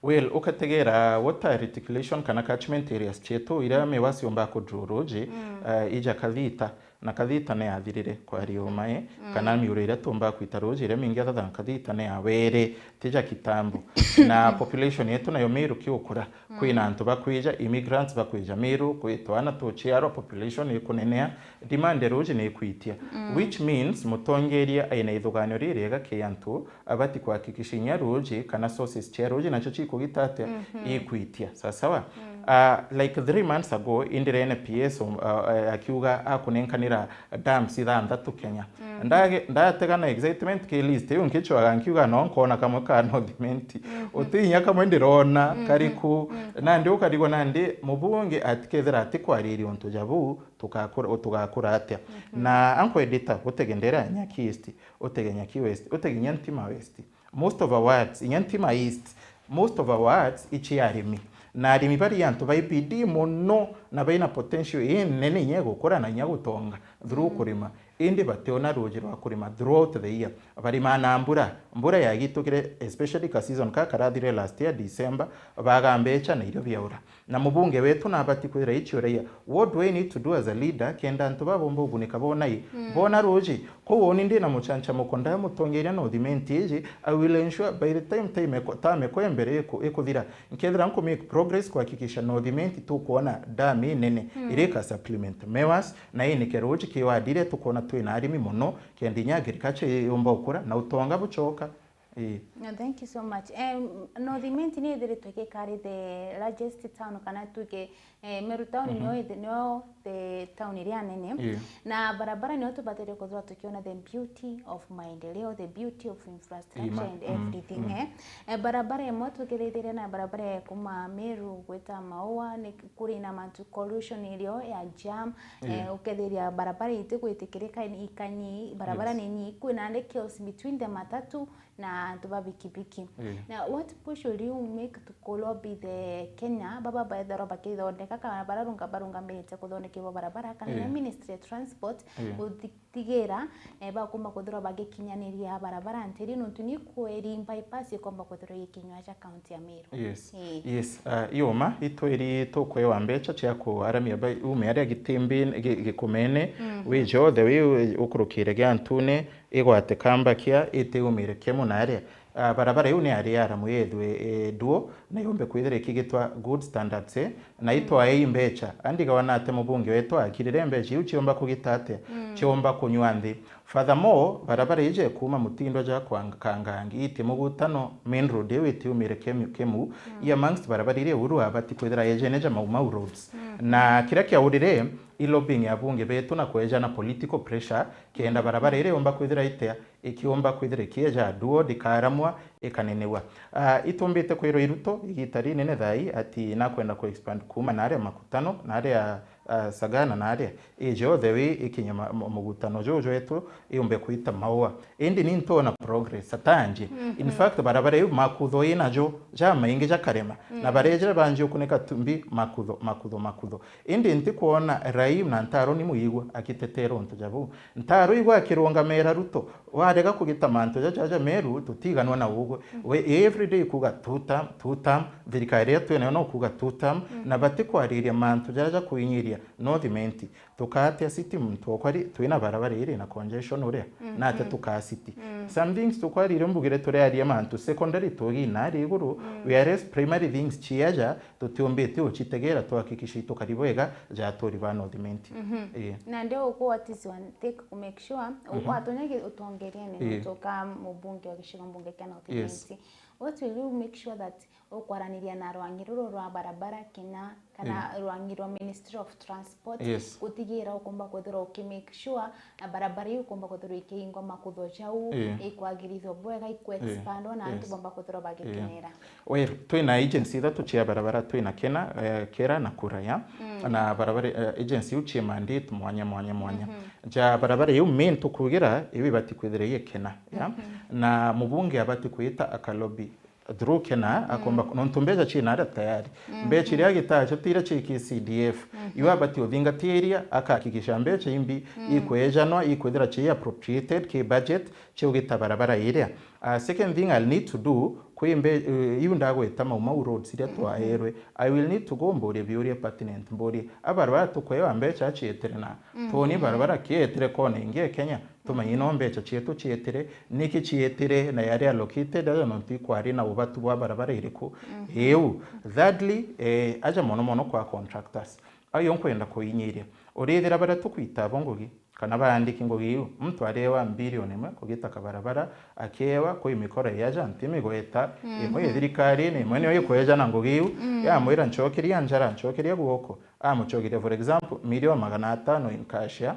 Well, ukategera water reticulation kana catchment areas cietu iria Mewas yomba ku draw ruji, eh, ija Kathita, na Kathita ni yathirire kwa riuma, eh, kana miuro iria tumba kwita ruji iria mingi athatha Kathita ni ya were, tija kitambo. Na population yetu nayo Meru kiukura, kwina antu bakwija, immigrants bakwija Meru, kwi twana tuchiarwa, population ikunenea, demand ya ruji ni ikwitia. Which means mutongeria aina ithuganio ririega ki antu, abati kuhakikisha inya ruji kana sources cia ruji nacio cikugita atia, ikwitia. Sawa sawa? Ah, like three months ago, indire N P S, um, ah, eh, akiuga akunenkanira dams ithanthatu Kenya. Ndage-, ndatega na excitement ki list iu nkichwaga nkiuga no nkona kamwe ka North Imenti. Uti inya kamwe ndirona kariku. Nandi ukarigwa nandi mubunge atikethira atikwariria untu ja buu, tugakura, tugakura atia? Na ankwendita utegendera Nyaki East, utege Nyaki West, utege inya Ntima West. Most of our wards, inya Ntima East, most of our wards ichi arimi. Na arimi bari antu bai bidii mono na baina potential inene inya gukura na inya gutonga through kurima. Indi bationa ruji rwa kurima throughout the year. Barima na mbura, mbura yagitukire, especially ka season ka karathire last year December, baga mbecha na irio biaura. Na mubunge wetu nabati kwira ichiuraia, what do I need to do as a leader kenda antu babomba ugunika bona i? Bona ruji, kou uni ndina muchanchamuko ndamutongeria North Imenti iji, I will ensure by the time time eko-, term eko ya mbere iku-, ikuthira, nkethira nku make progress kuhakikisha North Imenti tukwona dam inene iria ika supplement Mewas, na inike ruji kiwandire tukwona twina arimi mono, kenda inya agriculture yumba ukura na utonga buchoka. Ii. No, thank you so much. Em, North Imenti ni ithiritwe gikari the largest town, kana tuge, eh, Meru town nio ithi-, nio the town iria nene. Ii. Na barabara nio tubatire kuthirwa tukiona the beauty of maendeleo, the beauty of infrastructure and everything, eh. Eh, barabara imwe tukithithiria na barabara ya kuma Meru gwita Maua, ni kuri na mantu collision irio ya jam, eh, ukethiria barabara itigwitikirika ikanyi, barabara ni nyi, kwina nandi chaos between the matatu na antu ba bikibiki. Ii. Na what push will you make to lobby the Kenya, baba baethirwa bakithondeka kana bararunga, barungamirite kuthondekirwa barabara, kana na Ministry ya Transport guthitigira, eh, bakumba kwithirwa bagikinyaniria barabara ntiri, nontu ni kweri bypass ikomba kwithirwa igikinywa ja county ya Meru. Yes. Ii. Yes. Ah, iuma itweri tukwewa mbecha cia kuaramia bai-, ume aria Gitimbi gi-, Gikumene, wije all the way u-, ukurukire Giantune, igwate Kambakia, itiumire Kemu na aria. Ah, barabara iu ni yari ya ramu yethwe, eh, duo, na yombe kwithira ikigitwa good standards, eh, na itwaei mbecha. Andigawa nate mubunge wetu akirire mbecha iu ciomba kugita atia? Ciomba kunywa nthi. Furthermore, barabara ije kuma Mutindo ja kwa Kangangi iti Mugutano main road iu itiumire Kemu, Kemu, i amongst barabara iria Uhuru abati kwithira ejene ja Mau Mau roads. Na kiria kiaurire, i lobbying ya bunge betu na kwejana political pressure, kenda barabara iria yomba kwithira itia, ikiomba kwithira ikieja duo, ndikaramwa, ikanenegwa. Ah, itumbite kwirwa i Ruto igita rinene thai ati nakwenda ku expand kuma naria Makutano, naria, ah, Sagana, naria ije all the way ikinye ma-, mu-, mugutano juju jwetu, iumbe kwita maua. Indi ni ntona progress, atanje. In fact, barabara iu makutho inajo jamaingi jakarema. Na barejire banjie ukunika tumbi makutho, makutho, makutho. Indi ntikwona Raim na Ntaro ni muigua akitetera untu ja buu. Ntaro igwa akirungamira Ruto, warega kugita mantu jaja ja Meru, tutiganwa na ugwe. We every day kuga two term, two term, thirikari iria twinayo no kuga two term, na batikwariria mantu jaja ja kuinyiria North Imenti. Tukatia city muntu okwa ri, twina barabara iri na congestion uria, na atia tukaa city. Some things tukwariria mbugire turiaria mantu secondary tugina ari iguru, whereas primary things ciaja, tutiumbite ucitegera, twahakikisha itukari bwega ja aturi ba North Imenti. Ii. Na ndio uku what is one take to make sure, watunya utongeria ni tuka mubunge wa gicigo mbunge kia North Imenti. What will you make sure that ukwaraniria na rwangi ruru rwa barabara kinya kana rwangi rwa Ministry of Transport, gutigira ukumba kwithirwa uki make sure na barabara iu ukumba kwithirwa ikiingwa makutho jau, ikwagirithwa bwega, ikwe expandwa na antu bomba kwithirwa bagikenera. Well, twina agency ithatu cia barabara, twina Kena, eh, Kera na Kuraya. Na barabara, eh, agency iu cii mandate mwanya, mwanya, mwanya. Ja barabara iu main tukugira, iu ibati kwithira ii Kena, ya? Na mubunge abati kwita akalobi through Kena, akomba, nontu mbecha cii naria tayari. Mbecha iria agitacha ti iria cii K C D F. Iu abati uthingatiria, akahakikisha mbecha imbi ikwejanwa, ikwithira cii appropriated ki budget, ciugita barabara iria. Ah, second thing I'll need to do, kwi mbe-, eh, iu ndagweta Mau Mau roads iria twaerwe, I will need to go mburie biuria pertinent, mburie, a barabara tukwewa mbecha cietire na? Toni barabara kietire kona ingi e Kenya, tumanye no mbecha cietu cietire, niki cietire, na yari allocated aja nontu ikwari na ubatu bwa barabara iriku? Iu. Thirdly, eh, aja mono mono kwa contractors. Ayo nkwenda kuinyiria. Urithira baria tukwita abo ngugi, kana baandiki ngugi iu, muntu arewa mbilioni imwe kugita kabarabara, akewa kwi mikoro ya aja nti migweta, imwe ya thirikari, na imwe niyo ikwejana ngugi iu, yamwira, "Ncokeria njara, ncokeria guoko." Amucokeria, for example, milioni magana atano in cash, ya?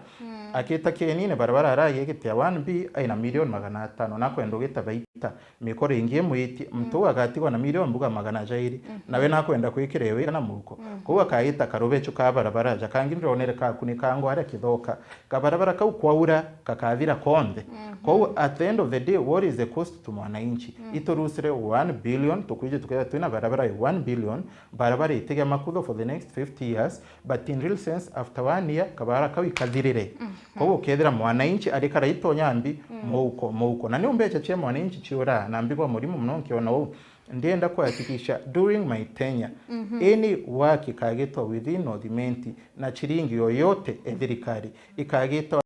Akita kienine barabara aragia giti ya one B, aina milioni magana atano, na akwenda ugita baita mikoro ingi imwitie, muntu uu agatigwa na milioni mbuga magana jairi, nawe nakwenda kwikira ewe kana muhuko. Kou akagita karubechu ka barabara aja kangi ndironere kakunika ngware kithoka. Kabarabara kau kwaura, kakathira konthe. Kou at the end of the day, what is the cost to mwananchi? Iturusire one billion, tukwije tukethira twina barabara ya one billion, barabara itigia makutho for the next fifty years, but in real sense, after one year, kabarabara kau ikathirire. Kou ukethira mwananchi arikara itonya mbi, muhuko, muhuko. Na niu mbecha cia mwananchi ciuraa, na mbigwa murimo muno nkiona uu. Ndienda kuhakikisha during my tenure, any work ikagitwa within North Imenti, na chiringi yoyote e thirikari ikagitwa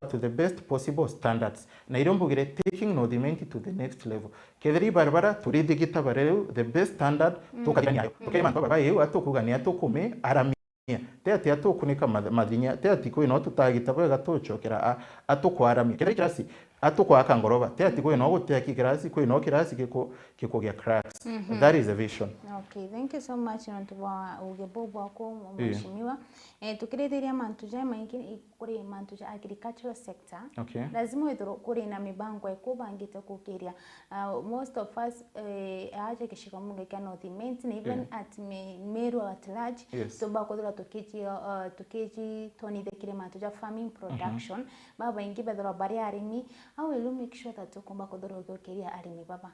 to the best possible standards. Na irio mbugire, taking North Imenti to the next level. Kethira i barabara, turithigita bareu the best standard, tukathithania nayo. Tukeri mantu baba iu, atukuga ni atukumi aramia. Ti ati atukunika math-, mathinya, ti ati kwi no tutagita bwega tucokera, a, atukwaramia. Kethira i kirasi, atukwaka ngoroba, ti ati kwi no gutiaki kirasi, kwi no kirasi giku-, gikugia cracks. That is a vision. Okay, thank you so much nontu bwa uge buu bwaku, mheshimiwa. Eh, tukirithiria mantu jamaingi, kuri mantu ja agricultural sector, okay, lazima withirwe kuri na mibango ikubangite kukiria. Uh, most of us, eh, aja gicigo mbunge kia North Imenti, na even, yeah, at Mi-, Meru at large, yes, tumba kwithirwa tukiji, uh, tukiji tonithia kiri mantu ja farming production. Mhm. Babaingi bethirwa bari arimi. How will you make sure that ukumba kwithirwa ugiukiria arimi baba?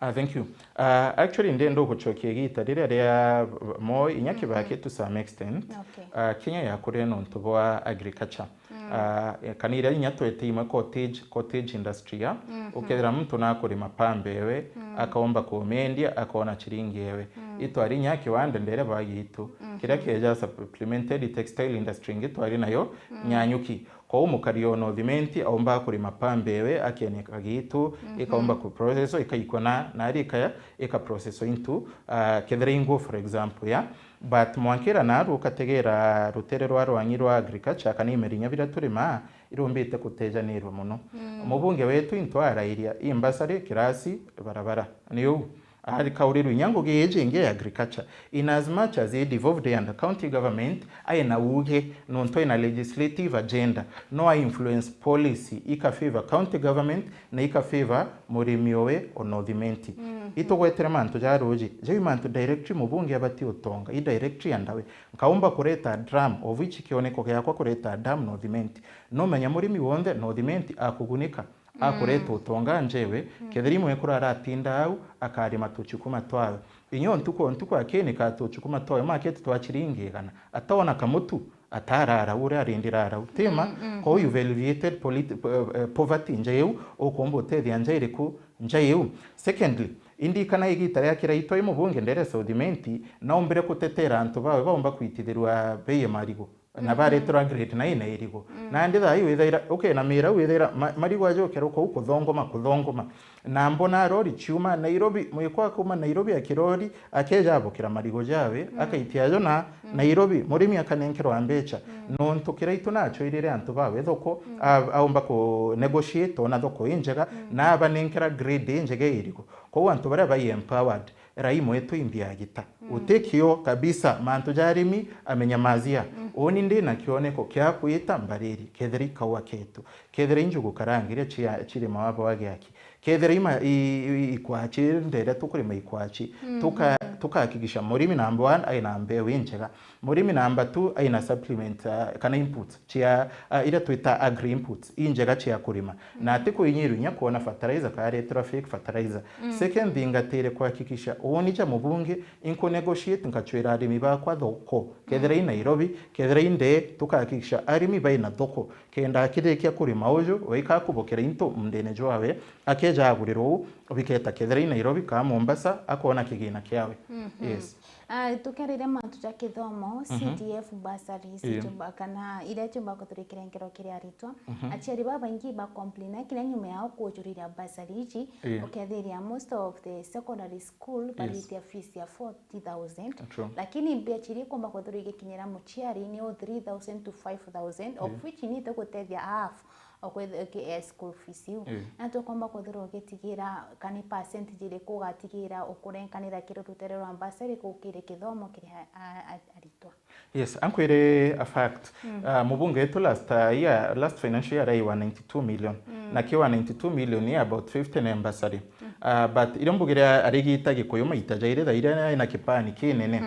Ah, thank you. Ah, actually, ndenda gucokia igita riria ria Moi, inya, mhm, Kibaki to some extent. Okay. Ah, Kenya yakure nontu bwa agriculture. Mm. Ah, e, kana iria inya twete imwe cottage, cottage industry, ya? Mhm. Ukethira muntu nakurima pamba ewe, mm, akaomba kumendia, akona chiringi ewe. Mm. Itwari inya kiwanda ndere ba gitu. Mhm. Kiria kieja supplemented textile industry ingi twari nayo, mm, Nyanyuki. Kwou mukari o North Imenti aumba kurima pamba ewe, akieneka gitu, ikaumba ku process, ikaikwa na, na ari ikaya, ika process into, ah, kethira inguo, for example, ya. But mwankira naru ukategera rutere rwa rwang'i rwa agriculture kana imerinya biria turimaa, irumbite kutejanirwa mono. Mubunge wetu into arairia, i mbasari, kirasi, barabara. Ni uu. Ari kaurirwe inya ngugi iji ingi ya agriculture. In as much as he devolved under county government, aina uuge nontu aina legislative agenda, no a influence policy ika favour county government na ika favour murimi owe o North Imenti. Itugwetere mantu ja ruuji, jau i mantu directly mubunge abati utonga, i directly andawe. Nkaumba kureta dam, of which kioneko giakwa kureta dam North Imenti. No menya murimi wonthe North Imenti akugunika. Akureta utonga njewe, kethira imwe kura aratinda au, akarima tuchukuma twawe. Inyo ntuku o ntuku akinika tuchukuma twawe, makete twa chiringi igana. Ataona kamutu, atarara uria arindira arau. Tima, kwou you've alleviated polit-, eh, eh, poverty nja iu, ukumba utethia nja iriku? Nja iu. Secondly, indikana igita ria kiraitwa i mubunge ndere South Imenti, naumbire kutetera antu bawe baumba kwitithirwa bei ya marigu. Na bareterwa grade nine na irigu. Nandi thaa ii withaira, ukenamira u withaira ma-, marigu ajokerwa kuu kuthongoma, kuthongoma. Na mbona arori chiuma Nairobi, mwikwa akuma Nairobi akirori, akeja abukira marigu jawe, akaitia ajo na Nairobi, murimi akanenkerwa mbecha. Nontu kiraitu nachoirire antu bawe thoko, a-, aumba ku negotiate ona thoko injega, na abanenkera grade injega irigu. Kwou antu baria bai empowered, Rai mwetu imbi agita. Utikio kabisa, mantu ja arimi amenyamazia. Uni ndina kioneko kia kwita mbariri, kethira i kaua ketu, kethira i njugu karangi iria chia-, chiri mawabo wa giaki, kethira i ma-, i, i, ikwachi, ndere tukurima ikwachi, tuka-, tukahakikisha murimi number one aina mbeu injega. Murimi number two aina supplement, ah, kana inputs chia, ah, iria twita agri inputs, injega chia kurima. Na ati kuinyiru inya kuona fertilizer kareterwa fake fertilizer. Second thing, ngatire kuhakikisha uni ja mubunge, inku negotiate, nkachwira arimi bakwa thoko. Kethira i Nairobi, kethira i ndee, tukahakikisha arimi baina thoko. Kenda akirikia kurima uju, waika akubokera into mundene jwawe, akeja agurirwa uu, biketa kethira i Nairobi kaa Mombasa, akona kigina kiawe. Yes. Ah, tukiariria mantu ja kithomo, C D F bursaries, ichumba-, kana iria ichumba kuthurikira nkero kiri aritwa. Aciari babaingi ba complain, kinya nyuma yao kuujuriria bursary ici, ukethiria most of the secondary school baritia fees ya forty thousand. True. Lakini mbecha iria ikomba kuthurwa igikinyira muciari ni o three thousand to five thousand, of which ni itigutethia half o kwithirwa ki-, eh, school fees iu. Na tukomba kwithirwa ugitigira, kana ni percentage iriku ugatigira ukurenkanira kiri rutere rwa bursary kuu kiri kithomo kiri a-, a-, a-, aritwa? Yes, ankwire a fact. Ah, mubunge wetu last, uh, year, last financial year arai wa ninety-two million. Na ki wa ninety-two million ni about fifty ni bursary. Ah, but irio mbugire arigita Gikuyu maita jairi thaa iria ena kipani kinene.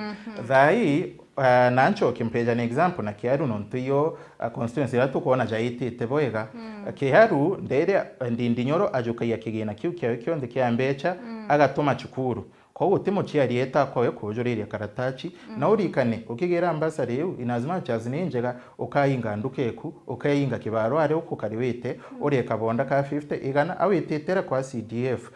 Thaa ii, ah, na nchoke mpeja ni example na Kiaru nontu iyo, ah, constituency iria tukwona jaitite bwega. Kiaru ndere, ah, Ndindi Nyoro ajukagia kigina kiu kiawe kionthe kia mbecha, agatuma cukuru. Kwou uti muciari eta akwawe kuujuriria karatachi, na urikane, ukigira bursary iu, in as much as ni njega, ukainga nduka eku, ukainga kibaro aria ukukariwite, urie kabonda ka fifty, igana, awititire kwa C D F.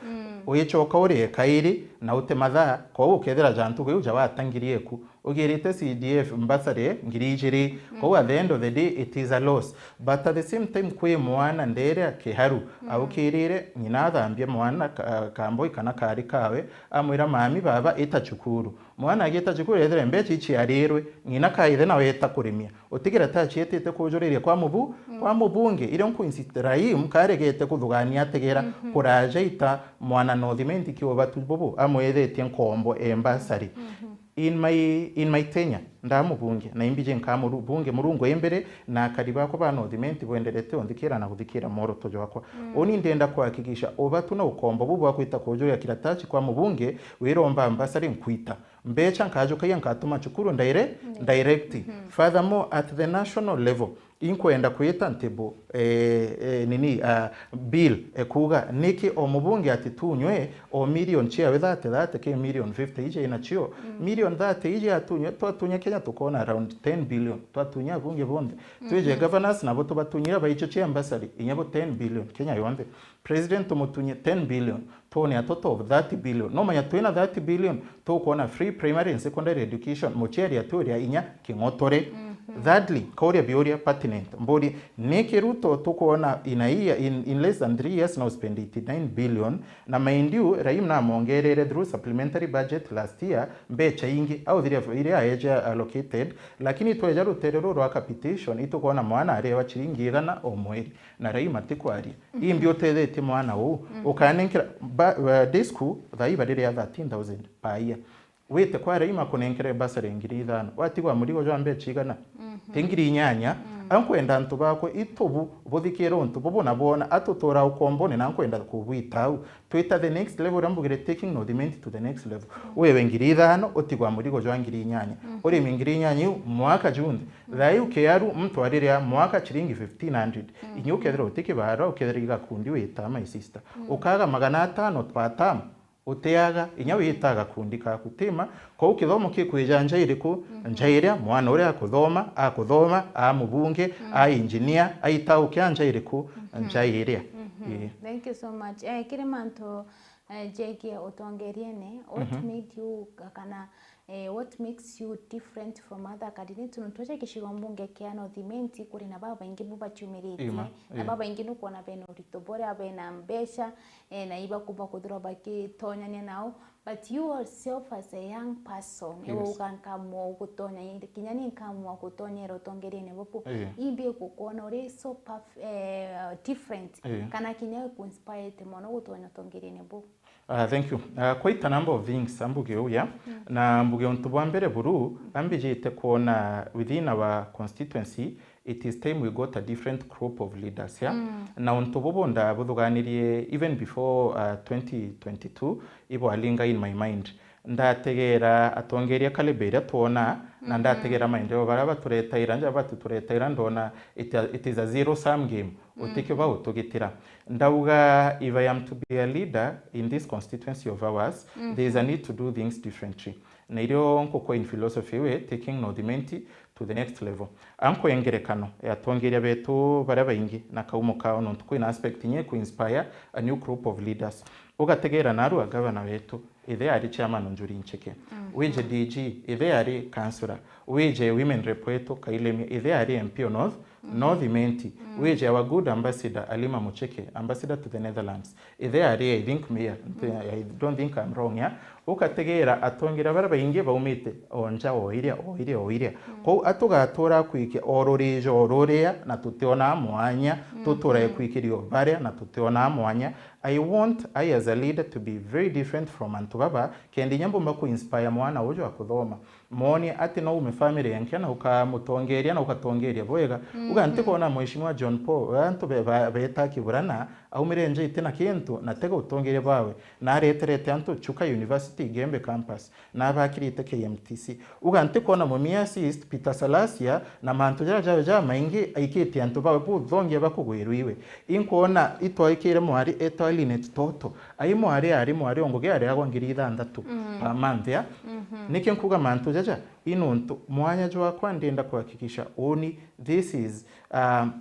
Uichoka urie kairi, na uti mathaa, kwou ukethira ja ntuku iu ja watangirie eku. Ugirite C D F bursary ngiri ijiri. Kwou at the end of the day, it is a loss. But at the same time, kwi mwana ndere Kiharu, aukirire, ng'ina athambia mwana ka-, kamboi kana kari kawe, amwira, "Mami, baba, ita cukuru." Mwana agita cukuru, ethire mbecha iciarirwe, ng'ina ka ithe nawe eta kurimia. Utigire ta acietite kujuriria kwa mubu-, kwa mubunge, irio nkuinsist Raim karegete kuthugania ategera kuraja ita mwana North Imenti kiubatu bubu, amwethetie nkombo e bursary. In my, in my tenure, ndaa mubunge, na imbiji nkaa muru-, bunge murungu imbere, na akari bakwa ba North Imenti bwenderete unthikira na guthikira mworoto jwakwa. Uni ndenda kuhakikisha ubatu na ukombo bu bwa kwita kujuria kiratachi kwa mubunge, wiromba bursary nkwita. Mbecha nkajukagia nkatuma cukuru ndaire-, direct. Furthermore, at the national level, inkwenda kwita ntibu, eh, eh, nini, ah, bill, eh, kuuga niki o mubunge ati tunywe o million ciawe thirty, thirty ki million fifty iji inacio. Million thirty iji atunywe, twatunya Kenya tukona around ten billion. Twatunya abunge bonthe. Twije governors nabo tubatunyira baicho cia bursary, inya bo ten billion Kenya yonthe. President tumutunye ten billion, twone a total of thirty billion. No manya twina thirty billion, tukwona free primary and secondary education, muciari aturia inya king'otore. Thirdly, kauria biuria pertinent, mburia, niki Ruto tukwona in a year, in, in less than three years now spend eighty-nine billion, na mind you, Raheem namongerere through supplementary budget last year, mbecha ingi, au thiria iria aeja allocated, lakini tweja rutere ruru rwa capitation, itukwona mwana arewa chiringi igana o mweri, na Raheem atikwaria. Imbi utethetie mwana uu, ukanenkera ba, uh, day school, thaa iba riria thirteen thousand per year. Wite kwa Raheem akunenkere bursary ngiri ithano, watigwa murigo jwa mbecha igana? Ti ngiri inyanya. Ankwenda antu bakwa, itubu buthikire untu bubu na bwona atutura ukombone, na nkwenda kubwita au. Twita the next level, uria mbugire taking North Imenti to the next level. Wewe ngiri ithano, utigwa murigo jwa ngiri inyanya. Urimi ngiri inyanya iu mwaka junthe. Thaa iu kiaru muntu ariria mwaka chiringi fifteen hundred. Inya ukethira utikibara, ukethira igakundi wita, my sister. Ukaga magana atano per term. Utiaga, inya wita gakundi kaku tima, kou kithomo kikwija nja iriku? Nja iria mwana uria akuthoma, akuthoma, a mubunge, a engineer, aitaukia nja iriku? Nja iria. Ii. Thank you so much. Eh, kiri mantu, eh, jegie utongeriene, what made you, kana, eh, what makes you different from other candidates? Nontu aja gicigo mbunge kia North Imenti kuri na babaingi bu baciumiritie, na babaingi nukwona bena urito buria, bena mbeca, eh, na ibakumba kuthirwa bakitonyania nao, but you yourself as a young person, iwe uga, "Nkamua gutonya, kinya ni nkamua gutonyera utongeriene bubu." Imbi gukwona uri so perf-, eh, different, kana kinya ikuinspirete mono gutonya utongeriene bubu? Ah, thank you. Ah, quite a number of things, ambuge uu, yeah. Na mbuge untu bwa mbere buru, ambijite kwona within our constituency, it is time we got a different group of leaders, yeah? Na untu bubu ndabuthuganirie even before, uh, twenty twenty-two, ibwalinga in my mind. Ndategera atongeria calibre iria twona, na ndategera maendeleo baria baturetaira, nja batuturetaira, ndona it, it is a zero sum game. Utikio bautugitira. Ndauga, if I am to be a leader in this constituency of ours, there is a need to do things differently. Na irio nkukwa in philosophy we, taking North Imenti to the next level. Ankwe ngerekano ya atongeria betu baria baingi na kaumo kao, nontu kwina aspect inya iku inspire a new group of leaders. Ugategera narua gavana wetu, ithe ari chairman o Njuri Ncheke. Wije D G, ithe ari councillor. Wije women rep wetu Kailemia, ithe ari M P o North, North Imenti. Wije our good ambassador Halima Mucheke, ambassador to the Netherlands. Ithe ari, I think, mayor. I don't think I'm wrong, yeah? Ukategera atongeria baria baingi baumite o nja o iria, o iria, o iria. Kou atugatura kwikia o rurija o ruria, na tutiona mwanya, tutura kwikiria o baria, na tutiona mwanya. I want I as a leader to be very different from antu baba, kenda inya mbumba ku inspire mwana uju akuthoma. Monie ati no ume family ya nkia na ukamutongeria na ukatongeria bwega. Uga ntikwona Mheshimiwa John Paul, antu be-, ba-, beta kiburana, aumire nja iti na kintu, na tega utongeria bwawe, na areterete antu Chuka University, Igembe Campus, na abakirite K M T C. Uga ntikwona Mumias East, Peter Salasia, na mantu jaja jawe jamaingi, aikitie antu bawe buthongia bakugwirwa iwe. Inkwona itwaikire mwari etwa Linet Toto. Ai mwari ari mwari o ngugi ariagwa ngiri ithanthatu per month, ya? Niki nkuga mantu jaja? I nontu mwanya jwakwa ndienda kuhakikisha uni, this is, um,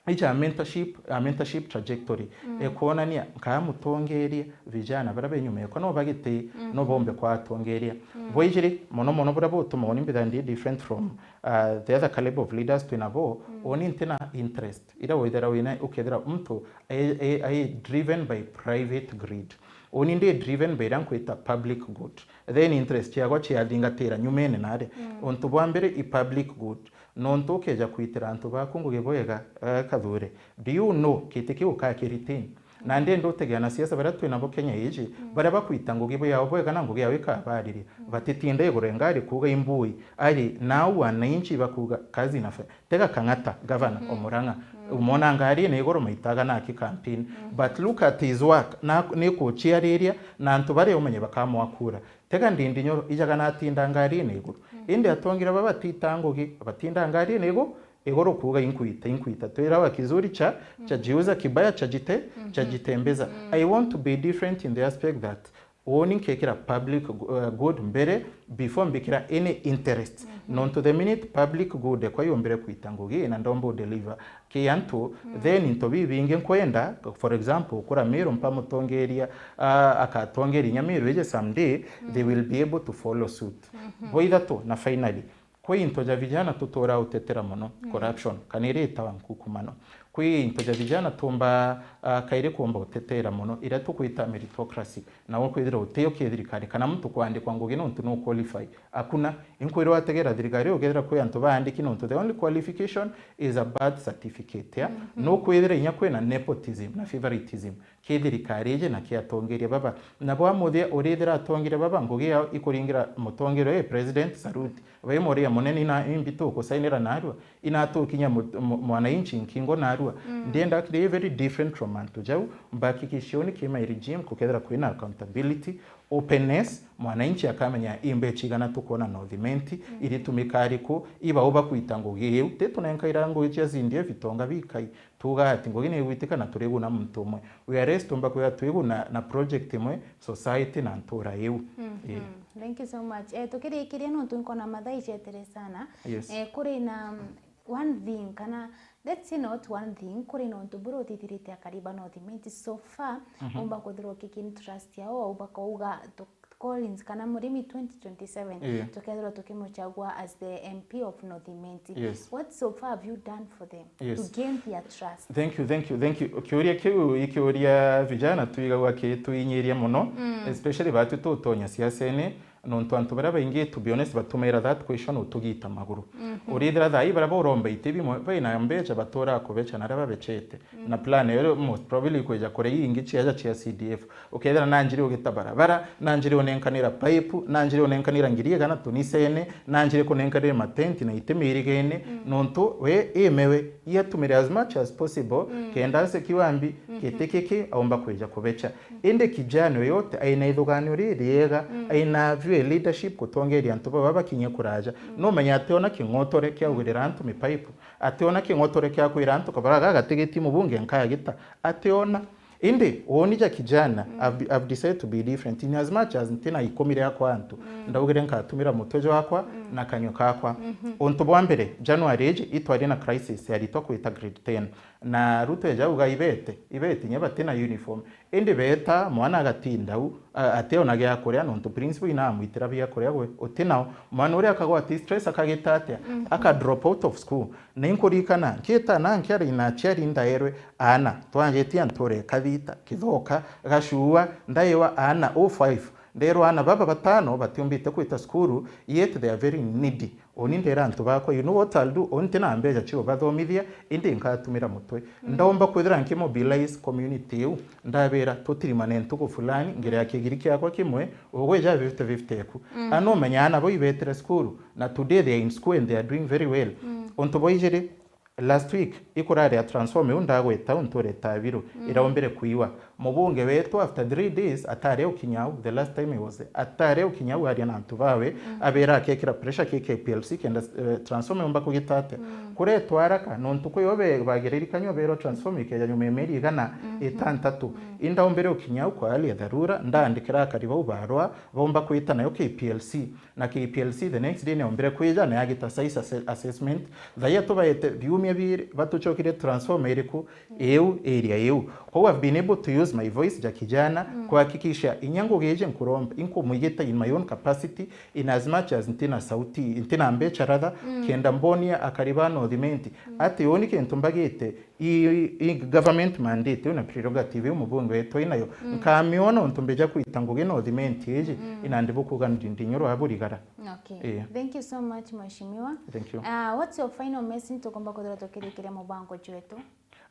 ija mentorship, a mentorship trajectory. Ekwonania nkaa mutongeria vijana baria be nyuma yakwa no bagiti, no bombe kwa atongeria. Bwa ijiri, mono mono buria butuma uni mbitha ndi different from, uh, the other caliber of leaders twina bo, uni ntina interest. Ira withira wina, ukethira muntu ai, ai, ai driven by private greed. Uni ndi driven by iria nkwita public good. Then interest ciakwa ciathingatira nyumene nari. Untu bwa mbere i public good. Nontu ukeja kwitira antu baku ngugi bwega, eh, Kathure. Do you know kiti kiu ukakiritain? Na ndi ndutegea na siasa baria twina bo Kenya iji, baria bakwita ngugi bwao bwega na ngugi yao ikabariria. Batitinda igure ngari kuuga imbui. Ari, nao wananchi bakuuga kazi inafanya. Tega Kang'ata, gavana o Murang'a. Umona ngari ina iguru maitaga na aki campaign. But look at his work. Na ni kuciariria na antu baria umenye bakamwakura. Tega Ndindi Nyoro, ijaga na atinda ngari ina iguru. Indi atongeria baba batita ngugi, batinda ngari ina iguru, iguru kuuga inkuita, inkuita. Twirawa kizuri cha, cha jiuza, kibaya cha jite, cha jitembeza. I want to be different in the aspect that Uuni nkekira public gu-, eh, good mbere before mbikira any interest. Nontu the minute public good ekwa yumbire kwita ngugi na ndomba u deliver ki antu, then into bibingi nkwenda, for example, kura Meru mpamutongeria, ah, akatongeria inya Meru ije someday, they will be able to follow suit. Bwa ithatu, na finally, Kwi into ja vijana tutuura utetera mono, corruption, kana iria itawa nkukumano. Kwi into ja vijana tumba, ah, kairi kumba utetera mono, iria tukwita meritocracy, na ukwithira utio ki thirikari, kana muntu kwandikwa ngugi nontu no qualify. Akuna, inkwirwa ategera thirikari, ukethira kwi antu baandiki nontu the only qualification is a birth certificate, ya? No kwithira inya kwina nepotism na favoritism ki thirikari iji na ki atongeria baba. Na bwa muthia urithira atongeria baba ngugi yao ikuringira mutongeria uyu president salute. Bai muria munene ina imbi tukusainira narua, ina tukinya mu-, mu-, mwananchi nkingo narua. Ndienda kiri very different from antu jau, mbakikishioni ki my regime kukethira kwina accountability, openness, mwananchi akamenya imbe chigana tukuona na uthimenti, iritumika ariku, iba uba kwita ngugi iu. Ti tunenkaira ngugi cia C D F itonga bikai. Tuuga ati ngugi ni igwitika na turiguna muntu umwe. Whereas tumba kwithira twiguna na project imwe, society na ntura iu. Ii. Thank you so much. Eh, tukirikiria nontu nkona mathaa icetere sana. Yes. Eh, kuri na, mm, one thing, kana let's say not one thing, kuri na untu buria utithirite akari ba North Imenti so far, umba kwithirwa ukikini trust yao, umba kauga tu-, Collins kana Murimi twenty twenty-seven, tukethirwa tukimuchagua as the M P of North Imenti. Yes. What so far have you done for them to gain their trust? Thank you, thank you, thank you. Kiuria kiu i kiuria vijana twigagua kituinyiria mono, especially batu tutonya siasene, nontu antu baria baingi, to be honest, batumaira that question utugita maguru. Urithira thaa ii baria boromba iti bimwe, baina mbecha batura kubecha na aria babechete. Na plan eyo most probably ikwija kuria ingi ciaja cia C D F. Ukethira nanjire ugita barabara, nanjire unenkanira pipe, nanjire unenkanira ngiri igana tunisene, nanjire kunenkanira matenti na iti mirigene, nontu we imewe, iatumire as much as possible, kenda ase kiwambi, giti kiki aumba kwija kubecha. Indi kijana uyu yote aina ithuganio ririega, aina view leadership kutongeria antu baba bakinye kuraja. Numenya ationa king'otore kia ugurira antu mipaipu, ationa king'otore kia kwira antu kabara gagati giti mubunge nkagita, ationa. Indi, woni ja kijana, I've, I've decided to be different. In as much as ntina ikumi riakwa antu, ndaugire nkatumira mutwe jwakwa na kanyua kakwa. Untu bwa mbere, January iji, itwari na crisis ya ritwa kwita grade ten. Na Ruto eja auga ibete, ibete inya batina uniform. Indi beta, mwana agatinda u, a-, ationa gia kuria, nontu principal inamwitira bia kuria gwe, utinao. Mwana uria akagwati stress akagita atia? Aka drop out of school. Na inkuririkana, nkiita na nkiari na aciari ndaerwe, aana, twanjitie ntura ikathita, kithoka, gacua, ndaiwa aana o five. Nderwa aana baba batano batiumbite kwita cukuru, yet they are very needy. Uni ndera antu bakwa, you know what I'll do? Uni ntina mbeca cia ubathomithia, indi nkatumira mutwe. Ndaumba kwithira nkimobilize community iu, ndabera tutirimane ntuku fulani, ngiria kigiri kiakwa kimwe, ugwija fifty fifty eku. Ana umenya aana bau ibetire cukuru, na today they are in school and they are doing very well. Untu bwa ijiri, last week, ikuraria transformer iu ndagweta untu ureta biru, iraumbire kuiwa. Mubunge wetu, after three days, atari ukinya au, the last time he was there, atari ukinya au aria na antu bawe, abera akekira pressure ki K P L C kenda, eh, transformer yumba kugita atia. Kuretwa haraka, nontu kwi o be-, bagiririkanywa berwa transformer ikeja nyuma ya mieri igana itantatu. Indaumbire ukinya au kwa hali ya dharura, ndaandikira akari bau barua, baumba kwita nayo K P L C. Na K P L C the next day neombire kwija na yagita size asse-, assessment. Thaia tubaete biumia biiri, batuchokire transformer iriku? Iu, area iu. Kwou I've been able to use my voice ja kijana kuhakikisha inya ngugi iji nkuromba, inkumwigita in my own capacity, in as much as ntina sauti, ntina mbecha rather, kenda mbonia akari ba North Imenti. Ati uni kintu mbagite, i, i government mandate iu na prerogative iu mubunge wetu ainayo. Nkamiona untu mbija kwita ngugi na uthimenti iji, ina ndi bukuga ndi, ndi nyoro aburigara. Okay. Ii. Thank you so much, Mheshimiwa. Thank you. Ah, what's your final message tukomba kuthira tukirikiria mubango jwetu?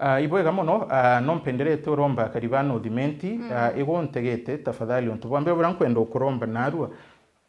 Ah, ibwega muno, ah, no mpenderete uromba akari ba North Imenti, ah, iguntegete, tafadhali, untu bwa mbere buria nkwenda ukuromba narua,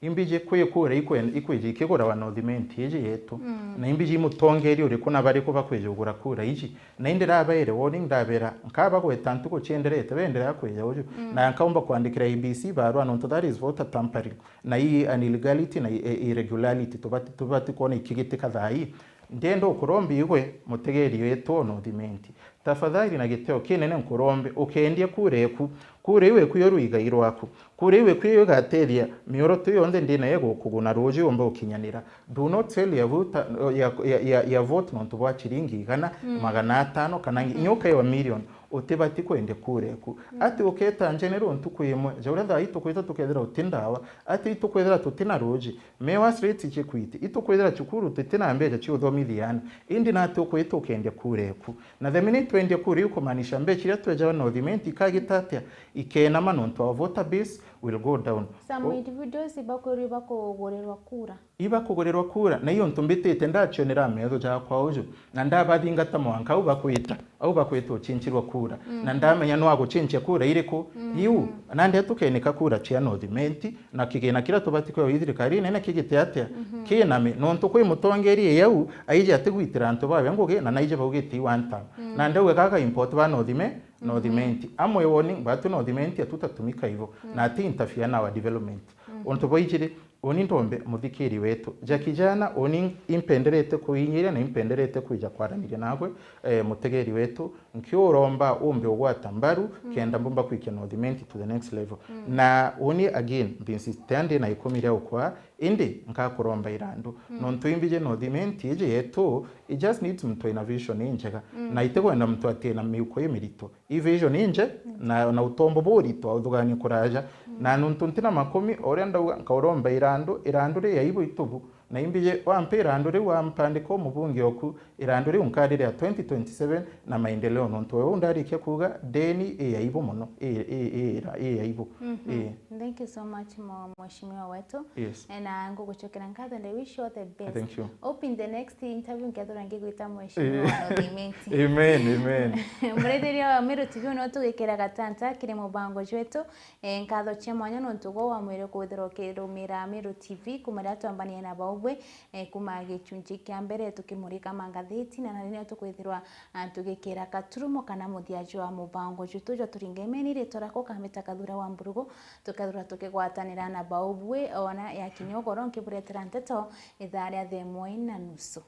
imbiji kwi kura ikwe-, ikwiji ikigurawa na uthimenti iji yetu. Na imbiji i mutongeria uriku na bariku bakwija ugura kura iji. Na indi ndabaere warning, ndabera, nkabagweta ntuku cienderete, benderea kwija uju. Na nkaumba kwandikira I E B C barua, nontu that is voter tampering. Na ii an illegality na i-, i-, irregularity, tubati, tubati kwona ikigitika thaa ii. Ndienda ukuromba igwe, mutegeri wetu o North Imenti. Tafadhali na gitio kinene nkurombe, ukendia kura eku. Kura iu eku yo rwigai rwaku. Kura iu eku yo igatethia mioroto yonthe ndinayo igukuguna ruuji yumba ukinyanira. Do not sell your vote, ya, ya, ya, ya vote nontu bwa chiringi igana, magana atano, kana ngi-, inya ukaiwa million. Utibati kwendia kura eku. Ati uketa njenero ntuku imwe, ja uria thaa ii tukwita tukethira uti ndawa, ati itukwithira tuti na ruuji, mewa streets ichikwiti, itukwithira cukuru tuti na mbeca cia uthomithia aana, indi nati ukwita ukendia kura eku. Na the minute twendia kura iu kumaanisha mbeca iria twejaga North Imenti ikagita atia? Ikenama nontu our voter base will go down. Some individuals ibakwirwa ibakugurirwa kura. Ibakugurirwa kura, na iyo ntu mbitite ndacionera metho jakwa uju, na ndabathingata mwanka au bakwita, au bakwita ucinchirwa kura, na ndamenya no agucinchia kura iriku. Iu, na ndetu kenika kura cia North Imenti, na kigina kiria tubati kwithirikari nene kigite atia? Kiname, nontu kwi mutongeria yau aije atigwitira antu bawe ngugi, na naije baugite i one term. Na ndauga kaka import ba North Ime-, North Imenti. Amwe warning, batu North Imenti hatutatumika hivyo, na ati interfere na our development. Untu bwa ijiri, uni ndombe muthikiri wetu. Ja kijana, uni impenderete kuinyiria na impenderete kwija kwaraniria nagwe, eh, mutegeri wetu. Nkiuromba umbe ugwata mbaru, kenda mbumba kwikia North Imenti to the next level. Na uni again, mbinsi tendi na ikumi ria ukwa, indi nkakuromba irandu. Nontu imbije North Imenti iji yetu, it just needs mtu ina vision injega. Na itikwenda mtu atina miuko imirito. I vision inje, na, na utombo burito authugania kuraja. Na nontu ntina makumi, o uria ndauga, nkauromba irandu, irandu ri aibu itubu. Na imbije, wampa irandu riu, wampandika umubunge oku, irandu riu nkariria twenty twenty-seven na maendeleo, nontu wewe undarikia kuuga, deni i aibu mono, i, i, i, i aibu. Ii. Thank you so much, mo-, mheshimiwa wetu. Yes. Eh, na ngugucokera nkatho and I wish you all the best. Thank you. Hope in the next interview nkethirwa ngigwita mheshimiwa wa North Imenti. Amen, amen. Muraithiria wa Meru T V, uno tugikira gatanta kiri mubango jwetu. Eh, nkatho cia mwanya nontu gwo wamwire kwithirwa ukirumira Meru T V kuma riria twambanie na baubwe, eh, kuma gichunchi kia mbere tukimurika mangathiti, na nari nio tukwithirwa, ah, tugikira katurumo kana muthia jwa mubango jwitu jwa Turinge Imeni. Ritwa riakwa ukambita Kathura wa Mburugu, tukethirwa tukigwatanira na baubwe ona yakinya ugoro nkiburetera nteto ithaa ria thaa imwe na nusu.